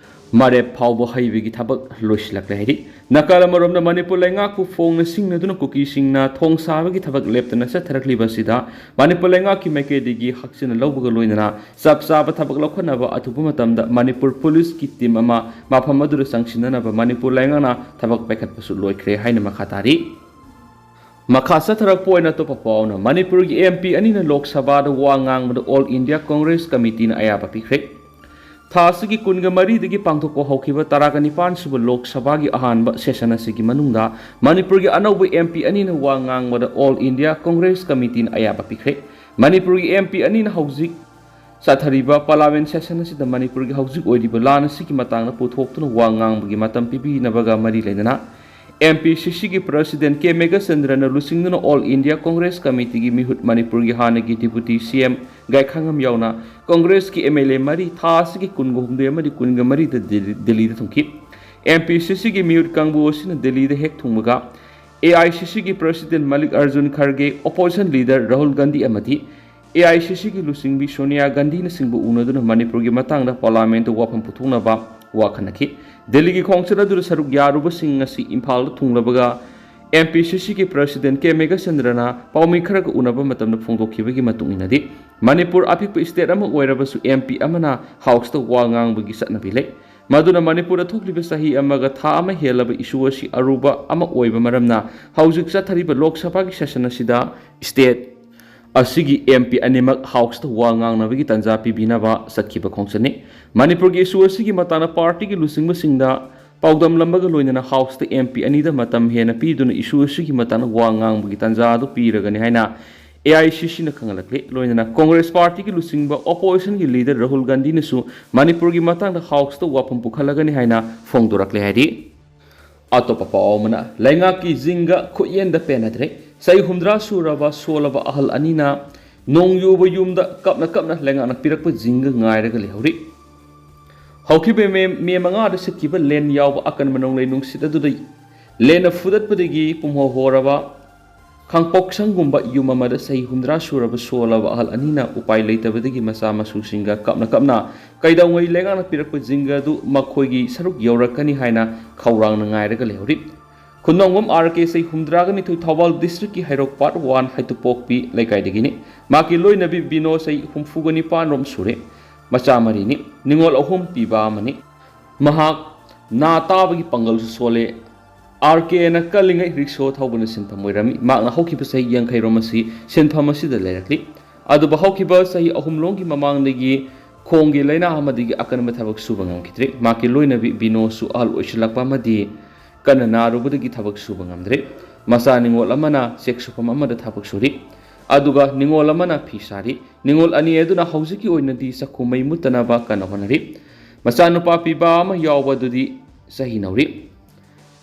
ꯃꯔꯦꯞ ꯐꯥꯎꯕ ꯍꯩꯕꯒꯤ ꯊꯕꯛ ꯂꯣꯏꯁꯤꯜꯂꯛꯂꯦ ꯍꯥꯏꯔꯤ꯫ ꯅꯥꯀꯜ ꯑꯃꯔꯣꯝꯗ ꯃꯅꯤꯄꯨꯔ ꯂꯩꯉꯥꯛꯄꯨ ꯐꯣꯡꯅ ꯁꯤꯡꯅꯗꯨꯅ ꯀꯨꯀꯤꯁꯤꯡꯅ ꯊꯣꯡ ꯁꯥꯕꯒꯤ ꯊꯕꯛ ꯂꯦꯞꯇꯅ ꯆꯠꯊꯔꯛꯂꯤꯕ ꯑꯁꯤꯗ ꯃꯅꯤꯄꯨꯔ ꯂꯩꯉꯥꯛꯀꯤ ꯃꯥꯏꯀꯩꯗꯒꯤ ꯍꯛꯆꯤꯟꯅ ꯂꯧꯕꯒ ꯂꯣꯏꯅꯅ ꯆꯞ ꯆꯥꯕ ꯊꯕꯛ ꯂꯧꯈꯠꯅꯕ ꯑꯊꯨꯕ ꯃꯇꯝꯗ ꯃꯅꯤꯄꯨꯔ ꯄꯨꯂꯤꯁꯀꯤ team ꯑꯃ ꯃꯐꯝ ꯑꯗꯨꯗ ꯆꯪꯁꯤꯟꯅꯅꯕ ꯃꯅꯤꯄꯨꯔ ꯂꯩꯉꯥꯛꯅ ꯊꯕꯛ ꯄꯥꯏꯈꯠꯄꯁꯨ ꯂꯣꯏꯈ꯭ꯔꯦ ꯍꯥꯏꯅ ꯃꯈꯥ ꯇꯥꯔꯤ꯫ ꯃꯈꯥ ꯆꯠꯊꯔꯛꯄ ꯑꯣꯏꯅ ꯑꯇꯣꯞꯄ ꯄꯥꯎꯅ ꯃꯅꯤꯄꯨꯔꯒꯤ M P ꯑꯅꯤꯅ ꯂꯣꯛ ꯁꯚꯥꯗ ꯋꯥ ꯉꯥꯡꯕꯗ All India Congress Committeeꯅ ꯑꯌꯥꯕ ꯄꯤꯈ꯭ꯔꯦ꯫ ꯊꯥ ꯑꯁꯤꯒꯤ ꯀꯨꯟꯒ ꯃꯔꯤꯗꯒꯤ ꯄꯥꯡꯊꯣꯛꯄ ꯍꯧꯈꯤꯕ ꯇꯔꯥꯒ ꯅꯤꯄꯥꯟ ꯁꯨꯕ ꯂꯣꯛ ꯁꯚꯥꯒꯤ ꯑꯍꯥꯟꯕ session ꯑꯁꯤꯒꯤ ꯃꯅꯨꯡꯗ ꯃꯅꯤꯄꯨꯔꯒꯤ ꯑꯅꯧꯕ M P ꯑꯅꯤꯅ ꯋꯥ ꯉꯥꯡꯕꯗ All India Congress Committeeꯅ ꯑꯌꯥꯕ ꯄꯤꯈ꯭ꯔꯦ꯫ ꯃꯅꯤꯄꯨꯔꯒꯤ M P ꯑꯅꯤꯅ ꯍꯧꯖꯤꯛ ꯆꯠꯊꯔꯤꯕ Parliament session ꯑꯁꯤꯗ ꯃꯅꯤꯄꯨꯔꯒꯤ ꯍꯧꯖꯤꯛ ꯑꯣꯏꯔꯤꯕ ꯂꯥꯟ ꯑꯁꯤꯒꯤ ꯃꯇꯥꯡꯗ ꯄꯨꯊꯣꯛꯇꯨꯅ ꯋꯥ ꯉꯥꯡꯕꯒꯤ ꯃꯇꯝ ꯄꯤꯕꯤꯅꯕꯒ ꯃꯔꯤ ꯂꯩꯅꯅ M P C Cꯒꯤ President K ꯃꯦꯘꯆꯟꯗ꯭ꯔꯅ ꯂꯨꯆꯤꯡꯗꯨꯅ All India Congress Committeeꯒꯤ ꯃꯤꯍꯨꯠ ꯃꯅꯤꯄꯨꯔꯒꯤ ꯍꯥꯟꯅꯒꯤ Deputy C M ꯒꯥꯏꯈꯥꯉꯝ ꯌꯥꯎꯅ Congressꯀꯤ M L A ꯃꯔꯤ ꯊꯥ ꯑꯁꯤꯒꯤ ꯀꯨꯟꯒ ꯍꯨꯝꯗꯣꯏ ꯑꯃꯗꯤ ꯀꯨꯟꯒ ꯃꯔꯤꯗ ꯗꯤꯜꯂꯤ-, ꯗꯤꯜꯂꯤꯗ ꯊꯨꯡꯈꯤ꯫ M P C Cꯒꯤ ꯃꯤꯍꯨꯠ ꯀꯥꯡꯕꯨ ꯑꯁꯤꯅ ꯗꯤꯜꯂꯤꯗ ꯍꯦꯛ ꯊꯨꯡꯕꯒ A I C Cꯒꯤ President Mallikarjun Kharge, Opposition Leader Rahul Gandhi ꯑꯃꯗꯤ A I C Cꯒꯤ ꯂꯨꯆꯤꯡꯕꯤ ꯁꯣꯅꯤꯌꯥ ꯒꯥꯟꯙꯤꯅꯆꯤꯡꯕ ꯎꯅꯗꯨꯅ ꯃꯅꯤꯄꯨꯔꯒꯤ ꯃꯇꯥꯡꯗ Parliamentꯇ ꯋꯥꯐꯝ ꯄꯨꯊꯣꯛꯅꯕ ꯋꯥ ꯈꯟꯅꯈꯤ꯫ ꯗꯤꯜꯂꯤꯒꯤ ꯈꯣꯡꯆꯠ ꯑꯗꯨꯗ ꯁꯔꯨꯛ ꯌꯥꯔꯨꯕꯁꯤꯡ ꯉꯁꯤ ꯏꯝꯐꯥꯜꯗ ꯊꯨꯡꯂꯕꯒ M P C Cꯒꯤ President K ꯃꯦꯘꯆꯟꯗ꯭ꯔꯅ ꯄꯥꯎꯃꯤ ꯈꯔꯒ ꯎꯅꯕ ꯃꯇꯝꯗ ꯐꯣꯡꯗꯣꯛꯈꯤꯕꯒꯤ ꯃꯇꯨꯡ ꯏꯟꯅꯗꯤ, ꯃꯅꯤꯄꯨꯔ ꯑꯄꯤꯛꯄ state ꯑꯃ ꯑꯣꯏꯔꯕꯁꯨ M P ꯑꯃꯅ Houseꯇ ꯋꯥ ꯉꯥꯡꯕꯒꯤ ꯆꯠꯅꯕꯤ ꯂꯩ꯫ ꯃꯗꯨꯅ ꯃꯅꯤꯄꯨꯔꯗ ꯊꯣꯛꯂꯤꯕ ꯆꯍꯤ ꯑꯃꯒ ꯊꯥ ꯑꯃ ꯍꯦꯜꯂꯕ issue ꯑꯁꯤ ꯑꯔꯨꯕ ꯑꯃ ꯑꯣꯏꯕ ꯃꯔꯝꯅ ꯍꯧꯖꯤꯛ ꯆꯠꯊꯔꯤꯕ ꯂꯣꯛ ꯁꯚꯥꯒꯤ session ꯑꯁꯤꯗ state ꯑꯁꯤꯒꯤ M P ꯑꯅꯤꯃꯛ Houseꯇ ꯋꯥ ꯉꯥꯡꯅꯕꯒꯤ ꯇꯥꯟꯖꯥ ꯄꯤꯕꯤꯅꯕ ꯆꯠꯈꯤꯕ ꯈꯣꯡꯆꯠꯅꯤ꯫ ꯃꯅꯤꯄꯨꯔꯒꯤ issue ꯑꯁꯤꯒꯤ ꯃꯇꯥꯡꯗ partyꯒꯤ ꯂꯨꯆꯤꯡꯕꯁꯤꯡꯗ ꯄꯥꯎꯗꯝꯂꯝꯕꯒ ꯂꯣꯏꯅꯅ ꯍꯥꯎꯁꯇ ꯑꯦꯝ ꯄꯤ ꯑꯅꯤꯗ ꯃꯇꯝ ꯍꯦꯟꯅ ꯄꯤꯗꯨꯅ ꯏꯁꯨ ꯑꯁꯤꯒꯤ ꯃꯇꯥꯡꯗ ꯋꯥ ꯉꯥꯡꯕꯒꯤ ꯇꯥꯟꯖꯥ ꯑꯗꯨ ꯄꯤꯔꯒꯅꯤ ꯍꯥꯏꯅ ꯑꯦ ꯑꯥꯏ ꯁꯤ ꯁꯤꯅ ꯈꯪꯍꯜꯂꯛꯂꯤ꯫ ꯂꯣꯏꯅꯅ ꯀꯣꯡꯒ꯭ꯔꯦꯁ ꯄꯥꯔꯇꯤꯒꯤ ꯂꯨꯆꯤꯡꯕ ꯑꯣꯄꯣꯖꯤꯁꯟꯒꯤ ꯂꯤꯗꯔ ꯔꯥꯍꯨꯜ ꯒꯥꯟꯙꯤꯅꯁꯨ ꯃꯅꯤꯄꯨꯔꯒꯤ ꯃꯇꯥꯡꯗ ꯍꯥꯎꯁꯇ ꯋꯥꯐꯝ ꯄꯨꯈꯠꯂꯒꯅꯤ ꯍꯥꯏꯅ ꯐꯣꯡꯗꯣꯔꯛꯂꯦ ꯍꯥꯏꯔꯤ꯫ ꯑꯇꯣꯞꯄ ꯄꯥꯎ ꯑꯃꯅ, ꯂꯩꯉꯥꯛꯀꯤ ꯖꯤꯡꯒ ꯈꯨꯠꯌꯦꯟꯗ ꯄꯦꯟꯅꯗ꯭ꯔꯦ꯫ ꯆꯍꯤ ꯍꯨꯝꯗ꯭ꯔꯥ ꯁꯨꯔꯕ ꯁꯣꯜꯂꯕ ꯑꯍꯜ ꯑꯅꯤꯅ ꯅꯣꯡ ꯌꯨꯕ ꯌꯨꯝꯗ ꯀꯞꯅ ꯀꯞꯅ ꯂꯩꯉꯥꯛꯅ ꯄꯤꯔꯛꯄ ꯖꯤꯡꯒ ꯉꯥꯏꯔꯒ ꯂꯩꯍꯧꯔꯤ꯫ ꯍꯧꯈꯤꯕ ꯃꯦ, ꯃꯦ ꯃꯉꯥꯗ ꯁꯤꯠꯈꯤꯕ ꯂꯦꯟ ꯌꯥꯎꯕ ꯑꯀꯟꯕ ꯅꯣꯡꯂꯩ ꯅꯨꯡꯁꯤꯠ ꯑꯗꯨꯗ ꯂꯦꯟꯅ ꯐꯨꯗꯠꯄꯗꯒꯤ ꯄꯨꯝꯍꯣ ꯍꯣꯔꯕ ꯈꯥꯡꯄꯣꯛꯁꯪꯒꯨꯝꯕ ꯌꯨꯝ ꯑꯃꯗ ꯆꯍꯤ ꯍꯨꯝꯗ꯭ꯔꯥ ꯁꯨꯔꯕ ꯁꯣꯜꯂꯕ ꯑꯍꯜ ꯑꯅꯤꯅ ꯎꯄꯥꯏ ꯂꯩꯇꯕꯗꯒꯤ ꯃꯆꯥ ꯃꯁꯨꯁꯤꯡꯒ ꯀꯞꯅ ꯀꯞꯅ ꯀꯩꯗꯧꯉꯩ ꯂꯩꯉꯥꯛꯅ ꯄꯤꯔꯛꯄ ꯖꯤꯡꯒ ꯑꯗꯨ ꯃꯈꯣꯏꯒꯤ ꯁꯔꯨꯛ ꯌꯧꯔꯛꯀꯅꯤ ꯍꯥꯏꯅ ꯈꯧꯔꯥꯡꯅ ꯉꯥꯏꯔꯒ ꯂꯩꯍꯧꯔꯤ꯫ ꯈꯨꯟꯗꯣꯡꯕꯝ ꯑꯥꯔ ꯀꯦ, ꯆꯍꯤ ꯍꯨꯝꯗ꯭ꯔꯥꯒ ꯅꯤꯊꯣꯏ, ꯊꯧꯕꯥꯜ ꯗꯤꯁꯇ꯭ꯔꯤꯛꯀꯤ ꯍꯩꯔꯣꯛ ꯄꯥꯔꯠ ꯋꯥꯟ ꯍꯩꯇꯨꯄꯣꯛꯄꯤ ꯂꯩꯀꯥꯏꯗꯒꯤꯅꯤ꯫ ꯃꯍꯥꯛꯀꯤ ꯂꯣꯏꯅꯕꯤ ꯕꯤꯅꯣ, ꯆꯍꯤ ꯍꯨꯝꯐꯨꯒ ꯅꯤꯄꯥꯟ ꯔꯣꯝ ꯁꯨꯔꯦ꯫ ꯃꯆꯥ ꯃꯔꯤꯅꯤ, ꯅꯤꯉꯣꯜ ꯑꯍꯨꯝ ꯄꯤꯕ ꯑꯃꯅꯤ꯫ ꯃꯍꯥꯛ ꯅꯥ ꯇꯥꯕꯒꯤ ꯄꯥꯡꯒꯜꯁꯨ ꯁꯣꯜꯂꯦ꯫ ꯑꯥꯔ ꯀꯦꯅ ꯀꯜꯂꯤꯉꯩ ꯔꯤꯛꯁꯣ ꯊꯧꯕꯅ ꯁꯤꯟꯐꯝ ꯑꯣꯏꯔꯝꯃꯤ꯫ ꯃꯍꯥꯛꯅ ꯍꯧꯈꯤꯕ ꯆꯍꯤ ꯌꯥꯡꯈꯩ ꯔꯣꯝ ꯑꯁꯤ ꯁꯤꯟꯐꯝ ꯑꯁꯤꯗ ꯂꯩꯔꯛꯂꯤ꯫ ꯑꯗꯨꯕꯨ ꯍꯧꯈꯤꯕ ꯆꯍꯤ ꯑꯍꯨꯝꯂꯣꯝꯒꯤ ꯃꯃꯥꯡꯗꯒꯤ ꯈꯣꯡꯒꯤ ꯂꯥꯏꯅꯥ ꯑꯃꯗꯒꯤ ꯑꯀꯟꯕ ꯊꯕꯛ ꯁꯨꯕ ꯉꯝꯈꯤꯗ꯭ꯔꯦ꯫ ꯃꯍꯥꯛꯀꯤ ꯂꯣꯏꯅꯕꯤ ꯕꯤꯅꯣꯁꯨ ꯑꯍꯜ ꯑꯣꯏꯁꯤꯜꯂꯛꯄ ꯑꯃꯗꯤ ꯀꯟꯅ ꯅꯥꯔꯨꯕꯗꯒꯤ ꯊꯕꯛ ꯁꯨꯕ ꯉꯝꯗ꯭ꯔꯦ꯫ ꯃꯆꯥ ꯅꯤꯉꯣꯜ ꯑꯃꯅ ꯆꯦꯛ ꯁꯨꯐꯝ ꯑꯃꯗ ꯊꯕꯛ ꯁꯨꯔꯤ, ꯑꯗꯨꯒ ꯅꯤꯉꯣꯜ ꯑꯃꯅ ꯐꯤ ꯁꯥꯔꯤ꯫ ꯅꯤꯉꯣꯜ ꯑꯅꯤ ꯑꯗꯨꯅ ꯍꯧꯖꯤꯛꯀꯤ ꯑꯣꯏꯅꯗꯤ ꯆꯥꯛꯈꯨꯝ ꯃꯩ ꯃꯨꯠꯇꯅꯕ ꯀꯟꯅ ꯍꯣꯠꯅꯔꯤ꯫ ꯃꯆꯥꯅꯨꯄꯥ ꯄꯤꯕ ꯑꯃ ꯌꯥꯎꯕ ꯑꯗꯨꯗꯤ ꯆꯍꯤ ꯅꯧꯔꯤ꯫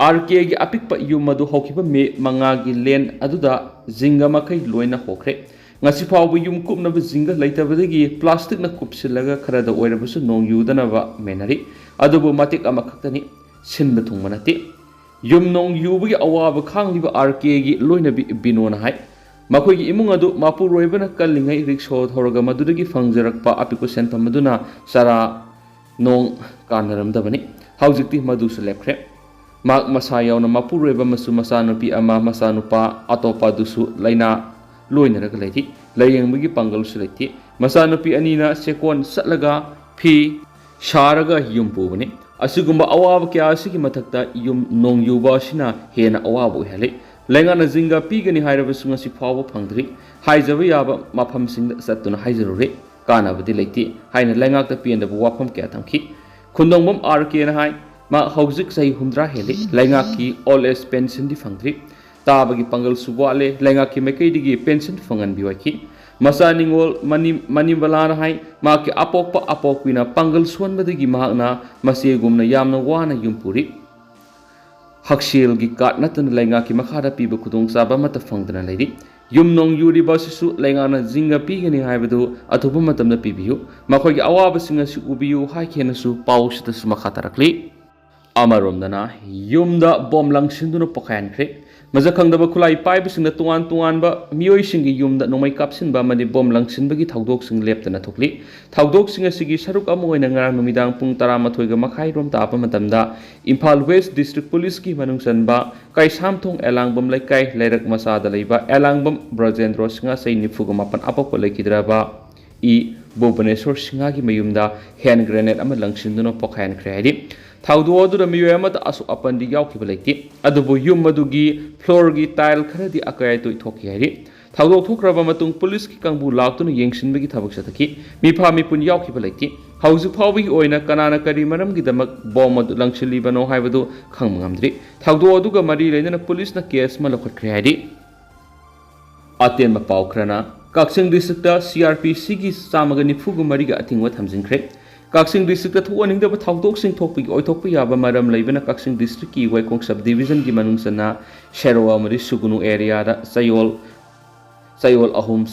ꯑꯥꯔ ꯀꯦꯒꯤ ꯑꯄꯤꯛꯄ ꯌꯨꯝ ꯑꯗꯨ ꯍꯧꯈꯤꯕ ꯃꯦ ꯃꯉꯥꯒꯤ ꯂꯦꯟ ꯑꯗꯨꯗ ꯖꯤꯡꯒ ꯃꯈꯩ ꯂꯣꯏꯅ ꯍꯣꯈ꯭ꯔꯦ꯫ ꯉꯁꯤ ꯐꯥꯎꯕ ꯌꯨꯝ ꯀꯨꯞꯅꯕ ꯖꯤꯡꯒ ꯂꯩꯇꯕꯗꯒꯤ ꯄ꯭ꯂꯥꯁꯇꯤꯛꯅ ꯀꯨꯞꯁꯤꯜꯂꯒ ꯈꯔꯗ ꯑꯣꯏꯔꯕꯁꯨ ꯅꯣꯡ ꯌꯨꯗꯅꯕ ꯃꯦꯟꯅꯔꯤ꯫ ꯑꯗꯨꯕꯨ ꯃꯇꯤꯛ ꯑꯃꯈꯛꯇꯅꯤ, ꯁꯤꯟꯕ ꯊꯨꯡꯕ ꯅꯠꯇꯦ꯫ ꯌꯨꯝ ꯅꯣꯡ ꯌꯨꯕꯒꯤ ꯑꯋꯥꯕ ꯈꯥꯡꯂꯤꯕ ꯑꯥꯔ ꯀꯦꯒꯤ ꯂꯣꯏꯅꯕꯤ ꯕꯤꯅꯣꯅ ꯍꯥꯏ, ꯃꯈꯣꯏꯒꯤ ꯏꯃꯨꯡ ꯑꯗꯨ ꯃꯄꯨꯔꯣꯏꯕꯅ ꯀꯜꯂꯤꯉꯩ ꯔꯤꯛꯁꯣ ꯊꯧꯔꯒ ꯃꯗꯨꯗꯒꯤ ꯐꯪꯖꯔꯛꯄ ꯑꯄꯤꯛꯄ ꯁꯦꯟꯐꯝ ꯑꯗꯨꯅ ꯆꯔꯥ ꯅꯣꯡ ꯀꯥꯟꯅꯔꯝꯗꯕꯅꯤ꯫ ꯍꯧꯖꯤꯛꯇꯤ ꯃꯗꯨꯁꯨ ꯂꯦꯞꯈ꯭ꯔꯦ꯫ ꯃꯍꯥꯛ ꯃꯁꯥ ꯌꯥꯎꯅ ꯃꯄꯨꯔꯣꯏꯕ ꯑꯃꯁꯨꯡ ꯃꯆꯥꯅꯨꯄꯤ ꯑꯃ, ꯃꯆꯥꯅꯨꯄꯥ ꯑꯇꯣꯞꯄ ꯑꯗꯨꯁꯨ ꯂꯥꯏꯅꯥ ꯂꯣꯏꯅꯔꯒ ꯂꯩꯔꯤ꯫ ꯂꯥꯏꯌꯦꯡꯕꯒꯤ ꯄꯥꯡꯒꯜꯁꯨ ꯂꯩꯇꯦ꯫ ꯃꯆꯥꯅꯨꯄꯤ ꯑꯅꯤꯅ ꯆꯦꯛꯀꯣꯟ ꯆꯠꯂꯒ ꯐꯤ ꯁꯥꯔꯒ ꯌꯨꯝ ꯄꯨꯕꯅꯤ꯫ ꯑꯁꯤꯒꯨꯝꯕ ꯑꯋꯥꯕ ꯀꯌꯥ ꯑꯁꯤꯒꯤ ꯃꯊꯛꯇ ꯌꯨꯝ ꯅꯣꯡ ꯌꯨꯕ ꯑꯁꯤꯅ ꯍꯦꯟꯅ ꯑꯋꯥꯕ ꯑꯣꯏꯍꯜꯂꯤ꯫ ꯂꯩꯉꯥꯛꯅ ꯖꯤꯡꯒ ꯄꯤꯒꯅꯤ ꯍꯥꯏꯔꯕꯁꯨ ꯉꯁꯤ ꯐꯥꯎꯕ ꯐꯪꯗ꯭ꯔꯤ꯫ ꯍꯥꯏꯖꯕ ꯌꯥꯕ ꯃꯐꯝꯁꯤꯡꯗ ꯆꯠꯇꯨꯅ ꯍꯥꯏꯖꯔꯨꯔꯦ꯫ ꯀꯥꯟꯅꯕꯗꯤ ꯂꯩꯇꯦ ꯍꯥꯏꯅ ꯂꯩꯉꯥꯛꯇ ꯄꯦꯟꯗꯕ ꯋꯥꯐꯝ ꯀꯌꯥ ꯊꯝꯈꯤ꯫ ꯈꯨꯟꯗꯣꯡꯕꯝ ꯑꯥꯔ ꯀꯦꯅ ꯍꯥꯏ, ꯃꯍꯥꯛ ꯍꯧꯖꯤꯛ ꯆꯍꯤ ꯍꯨꯝꯗ꯭ꯔꯥ ꯍꯦꯜꯂꯤ꯫ ꯂꯩꯉꯥꯛꯀꯤ ꯑꯣꯜ ꯑꯦꯖ ꯄꯦꯟꯁꯟꯗꯤ ꯐꯪꯗ꯭ꯔꯤ꯫ ꯇꯥꯕꯒꯤ ꯄꯥꯡꯒꯜꯁꯨ ꯋꯥꯠꯂꯦ꯫ ꯂꯩꯉꯥꯛꯀꯤ ꯃꯥꯏꯀꯩꯗꯒꯤ ꯄꯦꯟꯁꯟ ꯐꯪꯍꯟꯕꯤꯌꯨ ꯍꯥꯏꯈꯤ꯫ ꯃꯆꯥ ꯅꯤꯉꯣꯜ ꯃꯅꯤ-, ꯃꯅꯤꯕꯂꯥꯅ ꯍꯥꯏ, ꯃꯍꯥꯛꯀꯤ ꯑꯄꯣꯛꯄ ꯑꯄꯣꯛꯄꯤꯅ ꯄꯥꯡꯒꯜ ꯁꯣꯟꯕꯗꯒꯤ ꯃꯍꯥꯛꯅ ꯃꯆꯦꯒꯨꯝꯅ ꯌꯥꯝꯅ ꯋꯥꯅ ꯌꯨꯝ ꯄꯨꯔꯤ꯫ ꯍꯛꯁꯦꯜꯒꯤ ꯀꯥꯔꯗ ꯅꯠꯇꯅ ꯂꯩꯉꯥꯛꯀꯤ ꯃꯈꯥꯗ ꯄꯤꯕ ꯈꯨꯗꯣꯡꯆꯥꯕ ꯑꯃꯠꯇ ꯐꯪꯗꯅ ꯂꯩꯔꯤ꯫ ꯌꯨꯝ ꯅꯣꯡ ꯌꯨꯔꯤꯕ ꯑꯁꯤꯁꯨ ꯂꯩꯉꯥꯛꯅ ꯖꯤꯡꯒ ꯄꯤꯒꯅꯤ ꯍꯥꯏꯕꯗꯨ ꯑꯊꯨꯕ ꯃꯇꯝꯗ ꯄꯤꯕꯤꯌꯨ꯫ ꯃꯈꯣꯏꯒꯤ ꯑꯋꯥꯕꯁꯤꯡ ꯑꯁꯤ ꯎꯕꯤꯌꯨ ꯍꯥꯏꯈꯤꯅꯁꯨ ꯄꯥꯎꯁꯤꯗꯁꯨ ꯃꯈꯥ ꯇꯥꯔꯛꯂꯤ꯫ ꯑꯃꯔꯣꯝꯗꯅ ꯌꯨꯝꯗ ꯕꯣꯝ ꯂꯪꯁꯤꯟꯗꯨꯅ ꯄꯣꯈꯥꯏꯍꯟꯈ꯭ꯔꯦ꯫ ꯃꯁꯛ ꯈꯪꯗꯕ ꯈꯨꯠꯂꯥꯏ ꯄꯥꯏꯕꯁꯤꯡꯅ ꯇꯣꯉꯥꯟ ꯇꯣꯉꯥꯟꯕ ꯃꯤꯑꯣꯏꯁꯤꯡꯒꯤ ꯌꯨꯝꯗ ꯅꯣꯡꯃꯩ ꯀꯥꯞꯁꯤꯟꯕ ꯑꯃꯗꯤ ꯕꯣꯝ ꯂꯪꯁꯤꯟꯕꯒꯤ ꯊꯧꯗꯣꯛꯁꯤꯡ ꯂꯦꯞꯇꯅ ꯊꯣꯛꯂꯤ꯫ ꯊꯧꯗꯣꯛꯁꯤꯡ ꯑꯁꯤꯒꯤ ꯁꯔꯨꯛ ꯑꯃ ꯑꯣꯏꯅ ꯉꯔꯥꯡ ꯅꯨꯃꯤꯗꯥꯡ ꯄꯨꯡ ꯇꯔꯥꯃꯥꯊꯣꯏꯒ ꯃꯈꯥꯏ ꯔꯣꯝ ꯇꯥꯕ ꯃꯇꯝꯗ ꯏꯝꯐꯥꯜ ꯋꯦꯁ ꯗꯤꯁꯇ꯭ꯔꯤꯛ ꯄꯨꯂꯤꯁꯀꯤ ꯃꯅꯨꯡ ꯆꯟꯕ ꯀꯩꯁꯥꯝꯊꯣꯡ ꯑꯦꯂꯥꯡꯕꯝ ꯂꯩꯀꯥꯏ ꯂꯩꯔꯛ ꯃꯆꯥꯗ ꯂꯩꯕ ꯑꯦꯂꯥꯡꯕꯝ ꯕ꯭ꯔꯖꯦꯟꯗ꯭ꯔꯣ ꯁꯤꯡꯍ ꯆꯍꯤ ꯅꯤꯐꯨꯒ ꯃꯥꯄꯟ ꯑꯄꯣꯛꯄ ꯂꯩꯈꯤꯗ꯭ꯔꯕ ꯏ ꯚꯨꯕꯅꯦꯁꯣꯔ ꯁꯤꯡꯍꯒꯤ ꯃꯌꯨꯝꯗ ꯍꯦꯟ ꯒ꯭ꯔꯦꯅꯦꯗ ꯑꯃ ꯂꯪꯁꯤꯟꯗꯨꯅ ꯄꯣꯈꯥꯏꯍꯟꯈ꯭ꯔꯦ ꯍꯥꯏꯔꯤ꯫ ꯊꯧꯗꯣꯛ ꯑꯗꯨꯗ ꯃꯤꯑꯣꯏ ꯑꯃꯠꯇ ꯑꯁꯣꯛ ꯑꯄꯟꯗꯤ ꯌꯥꯎꯈꯤꯕ ꯂꯩꯇꯦ, ꯑꯗꯨꯕꯨ ꯌꯨꯝ ꯑꯗꯨꯒꯤ ꯐ꯭ꯂꯣꯔꯒꯤ ꯇꯥꯏꯜ ꯈꯔꯗꯤ ꯑꯀꯥꯏ ꯑꯇꯣꯏ ꯊꯣꯛꯈꯤ ꯍꯥꯏꯔꯤ꯫ ꯊꯧꯗꯣꯛ ꯊꯣꯛꯈ꯭ꯔꯕ ꯃꯇꯨꯡ ꯄꯨꯂꯤꯁꯀꯤ ꯀꯥꯡꯕꯨ ꯂꯥꯛꯇꯨꯅ ꯌꯦꯡꯁꯤꯟꯕꯒꯤ ꯊꯕꯛ ꯆꯠꯊꯈꯤ꯫ ꯃꯤꯐꯥ ꯃꯤꯄꯨꯟ ꯌꯥꯎꯈꯤꯕ ꯂꯩꯇꯦ꯫ ꯍꯧꯖꯤꯛ ꯐꯥꯎꯕꯒꯤ ꯑꯣꯏꯅ ꯀꯅꯥꯅ ꯀꯔꯤ ꯃꯔꯝꯒꯤꯗꯃꯛ ꯕꯣꯝ ꯑꯗꯨ ꯂꯪꯁꯤꯜꯂꯤꯕꯅꯣ ꯍꯥꯏꯕꯗꯨ ꯈꯪꯕ ꯉꯝꯗ꯭ꯔꯤ꯫ ꯊꯧꯗꯣꯛ ꯑꯗꯨꯒ ꯃꯔꯤ ꯂꯩꯅꯅ ꯄꯨꯂꯤꯁꯅ ꯀꯦꯁ ꯑꯃ ꯂꯧꯈꯠꯈ꯭ꯔꯦ ꯍꯥꯏꯔꯤ꯫ ꯑꯇꯦꯟꯕ ꯄꯥꯎ ꯈꯔꯅ, ꯀꯛꯆꯤꯡ ꯗꯤꯁꯇ꯭ꯔꯤꯛꯇ ꯁꯤ ꯑꯥꯔ ꯄꯤ ꯁꯤꯒꯤ ꯆꯥꯝꯃꯒ ꯅꯤꯐꯨꯒ ꯃꯔꯤꯒ ꯑꯊꯤꯡꯕ ꯊꯝꯖꯤꯟꯈ꯭ꯔꯦ꯫ ꯀꯛꯆꯤꯡ ꯗꯤꯁꯇ꯭ꯔꯤꯛꯇ ꯊꯣꯛꯍꯟꯅꯤꯡꯗꯕ ꯊꯧꯗꯣꯛꯁꯤꯡ ꯊꯣꯛꯄꯒꯤ ꯑꯣꯏꯊꯣꯛꯄ ꯌꯥꯕ ꯃꯔꯝ ꯂꯩꯕꯅ ꯀꯛꯆꯤꯡ ꯗꯤꯁꯇ꯭ꯔꯤꯛꯀꯤ ꯋꯥꯏꯈꯣꯡ ꯁꯕ ꯗꯤꯕꯤꯖꯟꯒꯤ ꯃꯅꯨꯡ ꯆꯟꯅ ꯁꯦꯔꯣ ꯑꯃꯗꯤ ꯁꯨꯒꯨꯅꯨ ꯑꯦꯔꯤꯌꯥꯗ ꯆꯌꯣꯜ, ꯆꯌꯣꯜ ꯑꯍꯨꯝ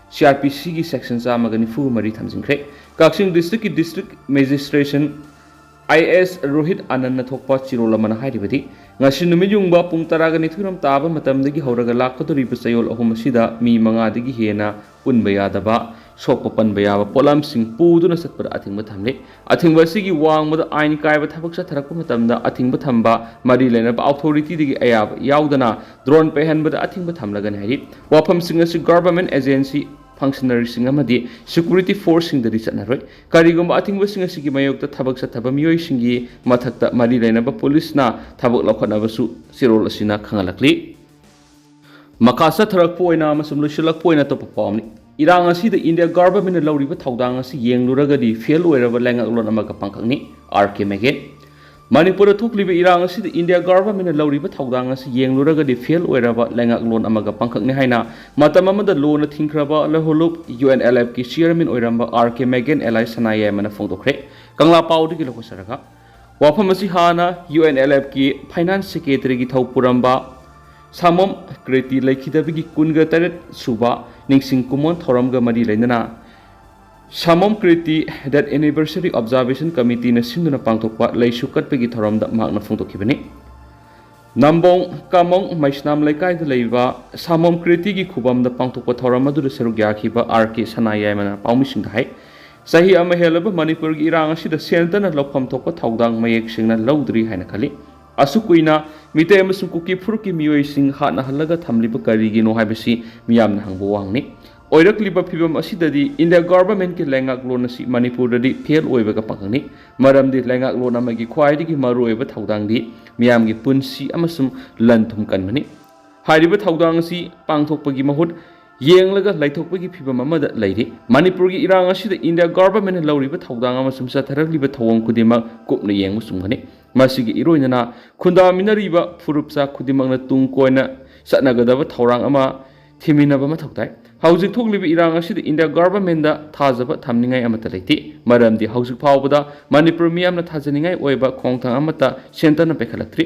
ꯁꯤ ꯑꯥꯔ ꯄꯤ ꯁꯤꯒꯤ ꯁꯦꯛꯁꯟ ꯆꯥꯝꯃꯒ ꯅꯤꯐꯨꯒ ꯃꯔꯤ ꯊꯝꯖꯤꯟꯈ꯭ꯔꯦ꯫ ꯀꯛꯆꯤꯡ ꯗꯤꯁꯇ꯭ꯔꯤꯛꯀꯤ ꯗꯤꯁꯇ꯭ꯔꯤꯛ ꯃꯦꯖꯤꯁꯇ꯭ꯔꯦꯁꯟ ꯑꯥꯏ ꯑꯦꯁ ꯔꯣꯍꯤꯠ ꯑꯥꯅꯟꯗꯅ ꯊꯣꯛꯄ ꯆꯤꯔꯣꯜ ꯑꯃꯅ ꯍꯥꯏꯔꯤꯕꯗꯤ, ꯉꯁꯤ ꯅꯨꯃꯤꯠ ꯌꯨꯡꯕ ꯄꯨꯡ ꯇꯔꯥꯒ ꯅꯤꯊꯣꯏꯔꯣꯝ ꯇꯥꯕ ꯃꯇꯝꯗꯒꯤ ꯍꯧꯔꯒ ꯂꯥꯛꯀꯗꯧꯔꯤꯕ ꯆꯌꯣꯜ ꯑꯍꯨꯝ ꯑꯁꯤꯗ ꯃꯤ ꯃꯉꯥꯗꯒꯤ ꯍꯦꯟꯅ ꯄꯨꯟꯕ ꯌꯥꯗꯕ, ꯁꯣꯛꯄ ꯄꯟꯕ ꯌꯥꯕ ꯄꯣꯠꯂꯝꯁꯤꯡ ꯄꯨꯗꯨꯅ ꯆꯠꯄꯗ ꯑꯊꯤꯡꯕ ꯊꯝꯂꯤ꯫ ꯑꯊꯤꯡꯕ ꯑꯁꯤꯒꯤ ꯋꯥꯡꯃꯗ ꯑꯥꯏꯟ ꯀꯥꯏꯕ ꯊꯕꯛ ꯆꯠꯊꯔꯛꯄ ꯃꯇꯝꯗ ꯑꯊꯤꯡꯕ ꯊꯝꯕ, ꯃꯔꯤ ꯂꯩꯅꯕ ꯑꯣꯊꯣꯔꯤꯇꯤꯗꯒꯤ ꯑꯌꯥꯕ ꯌꯥꯎꯗꯅ ꯗ꯭ꯔꯣꯟ ꯄꯥꯏꯍꯟꯕꯗ ꯑꯊꯤꯡꯕ ꯊꯝꯂꯒꯅꯤ ꯍꯥꯏꯔꯤ꯫ ꯋꯥꯐꯝꯁꯤꯡ ꯑꯁꯤ ꯒꯚꯔꯟꯃꯦꯟꯠ ꯑꯦꯖꯦꯟꯁꯤ ꯐꯪꯁꯅꯔꯤꯁꯤꯡ ꯑꯃꯗꯤ ꯁꯦꯀ꯭ꯌꯨꯔꯤꯇꯤ ꯐꯣꯔꯁꯁꯤꯡꯗꯗꯤ ꯆꯠꯅꯔꯣꯏ꯫ ꯀꯔꯤꯒꯨꯝꯕ ꯑꯊꯤꯡꯕꯁꯤꯡ ꯑꯁꯤꯒꯤ ꯃꯥꯌꯣꯛꯇ ꯊꯕꯛ ꯆꯠꯊꯕ ꯃꯤꯑꯣꯏꯁꯤꯡꯒꯤ ꯃꯊꯛꯇ ꯃꯔꯤ ꯂꯩꯅꯕ ꯄꯨꯂꯤꯁꯅ ꯊꯕꯛ ꯂꯧꯈꯠꯅꯕꯁꯨ ꯆꯦꯔꯣꯜ ꯑꯁꯤꯅ ꯈꯪꯍꯜꯂꯛꯂꯤ꯫ ꯃꯈꯥ ꯆꯠꯊꯔꯛꯄ ꯑꯣꯏꯅ ꯑꯃꯁꯨꯡ ꯂꯣꯏꯁꯤꯜꯂꯛꯄ ꯑꯣꯏꯅ ꯑꯇꯣꯞꯄ ꯄꯥꯎ ꯑꯃꯅꯤ꯫ ꯏꯔꯥꯡ ꯑꯁꯤꯗ ꯏꯟꯗꯤꯌꯥ ꯒꯚꯔꯟꯃꯦꯟꯠꯅ ꯂꯧꯔꯤꯕ ꯊꯧꯗꯥꯡ ꯑꯁꯤ ꯌꯦꯡꯂꯨꯔꯒꯗꯤ ꯐꯦꯜ ꯑꯣꯏꯔꯕ ꯂꯩꯉꯥꯛꯂꯣꯟ ꯑꯃꯒ ꯄꯥꯡꯈꯛꯅꯤ꯫ ꯑꯥꯔ ꯀꯦ ꯃꯦꯒꯦꯟ꯫ ꯃꯅꯤꯄꯨꯔꯗ ꯊꯣꯛꯂꯤꯕ ꯏꯔꯥꯡ ꯑꯁꯤꯗ ꯏꯟꯗꯤꯌꯥ ꯒꯚꯔꯟꯃꯦꯟꯠꯅ ꯂꯧꯔꯤꯕ ꯊꯧꯗꯥꯡ ꯑꯁꯤ ꯌꯦꯡꯂꯨꯔꯒꯗꯤ ꯐꯦꯜ ꯑꯣꯏꯔꯕ ꯂꯩꯉꯥꯛꯂꯣꯟ ꯑꯃꯒ ꯄꯥꯡꯈꯛꯅꯤ ꯍꯥꯏꯅ ꯃꯇꯝ ꯑꯃꯗ ꯂꯣꯅ ꯊꯤꯡꯈ꯭ꯔꯕ ꯂꯍꯨꯂꯨꯞ ꯌꯨ ꯑꯦꯟ ꯑꯦꯜ ꯑꯦꯐꯀꯤ ꯆꯤꯌꯔꯃꯦꯟ ꯑꯣꯏꯔꯝꯕ ꯑꯥꯔ ꯀꯦ ꯃꯦꯒꯦꯟ ꯑꯦꯂꯥꯏ ꯁꯅꯥꯌꯥꯏꯃꯅ ꯐꯣꯡꯗꯣꯛꯈ꯭ꯔꯦ꯫ ꯀꯪꯂꯥ ꯄꯥꯎꯗꯒꯤ ꯂꯧꯈꯠꯆꯔꯒ ꯋꯥꯐꯝ ꯑꯁꯤ ꯍꯥꯟꯅ ꯌꯨ ꯑꯦꯟ ꯑꯦꯜ ꯑꯦꯐꯀꯤ ꯐꯥꯏꯅꯥꯟꯁ ꯁꯦꯀ꯭ꯔꯦꯇꯔꯤꯒꯤ ꯊꯧ ꯄꯨꯔꯝꯕ ꯁꯥꯃꯣꯝ ꯀ꯭ꯔꯤꯇꯤ ꯂꯩꯈꯤꯗꯕꯒꯤ ꯀꯨꯟꯒ ꯇꯔꯦꯠ ꯁꯨꯕ ꯅꯤꯡꯁꯤꯡ ꯀꯨꯝꯑꯣꯟ ꯊꯧꯔꯝꯒ ꯃꯔꯤ ꯂꯩꯅꯅ ꯁꯥꯃꯣꯝ ꯀ꯭ꯔꯤꯇꯤ ꯗꯦꯠ ꯑꯦꯅꯤꯚꯔꯁꯔꯤ ꯑꯣꯕꯖꯥꯔꯕꯦꯁꯟ ꯀꯃꯤꯇꯤꯅ ꯁꯤꯟꯗꯨꯅ ꯄꯥꯡꯊꯣꯛꯄ ꯂꯩꯁꯨ ꯀꯠꯄꯒꯤ ꯊꯧꯔꯝꯗ ꯃꯍꯥꯛꯅ ꯐꯣꯡꯗꯣꯛꯈꯤꯕꯅꯤ꯫ ꯅꯝꯕꯣꯡ ꯀꯥꯃꯣꯡ ꯃꯩꯁꯅꯥꯝ ꯂꯩꯀꯥꯏꯗ ꯂꯩꯕ ꯁꯥꯃꯣꯝ ꯀ꯭ꯔꯤꯇꯤꯒꯤ ꯈꯨꯕꯝꯗ ꯄꯥꯡꯊꯣꯛꯄ ꯊꯧꯔꯝ ꯑꯗꯨꯗ ꯁꯔꯨꯛ ꯌꯥꯈꯤꯕ ꯑꯥꯔ ꯀꯦ ꯁꯅꯥꯌꯥꯏꯃꯅ ꯄꯥꯎꯃꯤꯁꯤꯡꯗ ꯍꯥꯏ, ꯆꯍꯤ ꯑꯃ ꯍꯦꯜꯂꯕ ꯃꯅꯤꯄꯨꯔꯒꯤ ꯏꯔꯥꯡ ꯑꯁꯤꯗ ꯁꯦꯟꯇꯔꯅ ꯂꯧꯐꯝ ꯊꯣꯛꯄ ꯊꯧꯗꯥꯡ ꯃꯌꯦꯛ ꯁꯦꯡꯅ ꯂꯧꯗ꯭ꯔꯤ ꯍꯥꯏꯅ ꯈꯜꯂꯤ꯫ ꯑꯁꯨꯛ ꯀꯨꯏꯅ ꯃꯤꯇꯩ ꯑꯃꯁꯨꯡ ꯀꯨꯀꯤ ꯐꯨꯔꯨꯞꯀꯤ ꯃꯤꯑꯣꯏꯁꯤꯡ ꯍꯥꯠꯅꯍꯜꯂꯒ ꯊꯝꯂꯤꯕ ꯀꯔꯤꯒꯤꯅꯣ ꯍꯥꯏꯕꯁꯤ ꯃꯤꯌꯥꯝꯅ ꯍꯪꯕ ꯋꯥꯍꯪꯅꯤ꯫ ꯑꯣꯏꯔꯛꯂꯤꯕ ꯐꯤꯕꯝ ꯑꯁꯤꯗꯗꯤ ꯏꯟꯗꯤꯌꯥ ꯒꯚꯔꯟꯃꯦꯟꯠꯀꯤ ꯂꯩꯉꯥꯛꯂꯣꯟ ꯑꯁꯤ ꯃꯅꯤꯄꯨꯔꯗꯗꯤ ꯐꯦꯜ ꯑꯣꯏꯕꯒ ꯄꯥꯡꯈꯛꯅꯤ꯫ ꯃꯔꯝꯗꯤ ꯂꯩꯉꯥꯛꯂꯣꯟ ꯑꯃꯒꯤ ꯈ꯭ꯋꯥꯏꯗꯒꯤ ꯃꯔꯨꯑꯣꯏꯕ ꯊꯧꯗꯥꯡꯗꯤ ꯃꯤꯌꯥꯝꯒꯤ ꯄꯨꯟꯁꯤ ꯑꯃꯁꯨꯡ ꯂꯟ ꯊꯨꯝ ꯀꯟꯕꯅꯤ꯫ ꯍꯥꯏꯔꯤꯕ ꯊꯧꯗꯥꯡ ꯑꯁꯤ ꯄꯥꯡꯊꯣꯛꯄꯒꯤ ꯃꯍꯨꯠ ꯌꯦꯡꯂꯒ ꯂꯩꯊꯣꯛꯄꯒꯤ ꯐꯤꯕꯝ ꯑꯃꯗ ꯂꯩꯔꯤ꯫ ꯃꯅꯤꯄꯨꯔꯒꯤ ꯏꯔꯥꯡ ꯑꯁꯤꯗ ꯏꯟꯗꯤꯌꯥ ꯒꯚꯔꯟꯃꯦꯟꯠꯅ ꯂꯧꯔꯤꯕ ꯊꯧꯗꯥꯡ ꯑꯃꯁꯨꯡ ꯆꯠꯊꯔꯛꯂꯤꯕ ꯊꯧꯑꯣꯡ ꯈꯨꯗꯤꯡꯃꯛ ꯀꯨꯞꯅ ꯌꯦꯡꯕ ꯆꯨꯝꯒꯅꯤ꯫ ꯃꯁꯤꯒꯤ ꯏꯔꯣꯏꯅꯅ ꯈꯨꯟꯗꯥꯃꯤꯟꯅꯔꯤꯕ ꯐꯨꯔꯨꯞꯆꯥ ꯈꯨꯗꯤꯡꯃꯛꯅ ꯇꯨꯡ ꯀꯣꯏꯅ ꯆꯠꯅꯒꯗꯕ ꯊꯧꯔꯥꯡ ꯑꯃ ꯊꯤꯃꯤꯟꯅꯕ ꯃꯊꯧ ꯇꯥꯏ꯫ ꯍꯧꯖꯤꯛ ꯊꯣꯛꯂꯤꯕ ꯏꯔꯥꯡ ꯑꯁꯤꯗ ꯏꯟꯗꯤꯌꯥ ꯒꯚꯔꯟꯃꯦꯟꯠꯗ ꯊꯥꯖꯕ ꯊꯝꯅꯤꯡꯉꯥꯏ ꯑꯃꯠꯇ ꯂꯩꯇꯦ, ꯃꯔꯝꯗꯤ ꯍꯧꯖꯤꯛ ꯐꯥꯎꯕꯗ ꯃꯅꯤꯄꯨꯔ ꯃꯤꯌꯥꯝꯅ ꯊꯥꯖꯅꯤꯡꯉꯥꯏ ꯑꯣꯏꯕ ꯈꯣꯡꯊꯥꯡ ꯑꯃꯠꯇ ꯁꯦꯟꯇꯔꯅ ꯄꯥꯏꯈꯠꯂꯛꯇ꯭ꯔꯤ꯫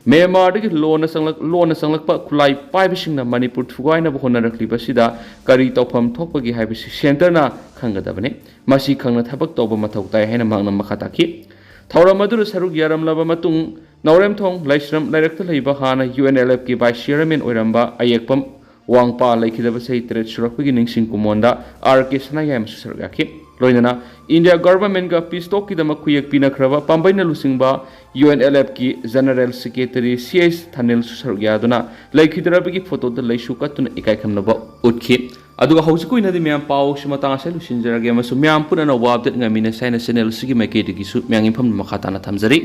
ꯃ꯭ꯌꯥꯟꯃꯥꯔꯗꯒꯤ ꯂꯣꯟꯅ ꯆꯪꯂꯛ-, ꯂꯣꯟꯅ ꯆꯪꯂꯛꯄ ꯈꯨꯠꯂꯥꯏ ꯄꯥꯏꯕꯁꯤꯡꯅ ꯃꯅꯤꯄꯨꯔ ꯊꯨꯒꯥꯏꯅꯕ ꯍꯣꯠꯅꯔꯛꯂꯤꯕ ꯑꯁꯤꯗ ꯀꯔꯤ ꯇꯧꯐꯝ ꯊꯣꯛꯄꯒꯦ ꯍꯥꯏꯕꯁꯤ ꯁꯦꯟꯇꯔꯅ ꯈꯪꯒꯗꯕꯅꯤ꯫ ꯃꯁꯤ ꯈꯪꯅ ꯊꯕꯛ ꯇꯧꯕ ꯃꯊꯧ ꯇꯥꯏ ꯍꯥꯏꯅ ꯃꯍꯥꯛꯅ ꯃꯈꯥ ꯇꯥꯈꯤ꯫ ꯊꯧꯔꯝ ꯑꯗꯨꯗ ꯁꯔꯨꯛ ꯌꯥꯔꯝꯂꯕ ꯃꯇꯨꯡ ꯅꯥꯎꯔꯦꯝꯊꯣꯡ ꯂꯥꯏꯁ꯭ꯔꯝ ꯂꯩꯔꯛꯇ ꯂꯩꯕ ꯍꯥꯟꯅ ꯌꯨ ꯑꯦꯟ ꯑꯦꯜ ꯑꯦꯐꯀꯤ ꯚꯥꯏꯁ ꯆꯤꯌꯔꯃꯦꯟ ꯑꯣꯏꯔꯝꯕ ꯑꯌꯦꯛꯄꯝ ꯋꯥꯡꯄꯥ ꯂꯩꯈꯤꯗꯕ ꯆꯍꯤ ꯇꯔꯦꯠ ꯁꯨꯔꯛꯄꯒꯤ ꯅꯤꯡꯁꯤꯡ ꯀꯨꯝꯑꯣꯟꯗ ꯑꯥꯔ ꯀꯦ ꯁꯅꯥꯌꯥꯏꯃꯁꯨ ꯁꯔꯨꯛ ꯌꯥꯈꯤ꯫ ꯂꯣꯏꯅꯅ ꯏꯟꯗꯤꯌꯥ ꯒꯚꯔꯟꯃꯦꯟꯠꯀ ꯄꯤꯁ ꯇꯣꯛꯀꯤꯗꯃꯛ ꯈꯨꯌꯦꯛ ꯄꯤꯅꯈ꯭ꯔꯕ ꯄꯥꯝꯕꯩꯅ ꯂꯨꯆꯤꯡꯕ ꯌꯨ ꯑꯦꯟ ꯑꯦꯜ ꯑꯦꯐꯀꯤ ꯖꯦꯅꯔꯦꯜ ꯁꯦꯀ꯭ꯔꯦꯇꯔꯤ ꯁꯤ ꯑꯩꯆ ꯊꯥꯅꯤꯜꯁꯨ ꯁꯔꯨꯛ ꯌꯥꯗꯨꯅ ꯂꯩꯈꯤꯗ꯭ꯔꯕꯒꯤ ꯐꯣꯇꯣꯗ ꯂꯩꯁꯨ ꯀꯠꯇꯨꯅ ꯏꯀꯥꯏ ꯈꯨꯝꯅꯕ ꯎꯠꯈꯤ꯫ ꯑꯗꯨꯒ ꯍꯧꯖꯤꯛꯀꯤ ꯑꯣꯏꯅꯗꯤ ꯃꯌꯥꯝ ꯄꯥꯎꯁꯤ ꯃꯇꯥꯡ ꯑꯁꯤꯗ ꯂꯣꯏꯁꯤꯟꯖꯔꯒꯦ ꯑꯃꯁꯨꯡ ꯃꯌꯥꯝ ꯄꯨꯟꯅ ꯑꯅꯧꯕ ꯑꯞꯗꯦꯠ ꯉꯥꯏꯃꯤꯟꯅꯁꯤ ꯍꯥꯏꯅ ꯆꯦꯅꯦꯜ ꯑꯁꯤꯒꯤ ꯃꯥꯏꯀꯩꯗꯒꯤꯁꯨ ꯃꯌꯥꯝꯒꯤ ꯃꯐꯝꯗ ꯃꯈꯥ ꯇꯥꯅ ꯊꯝꯖꯔꯤ꯫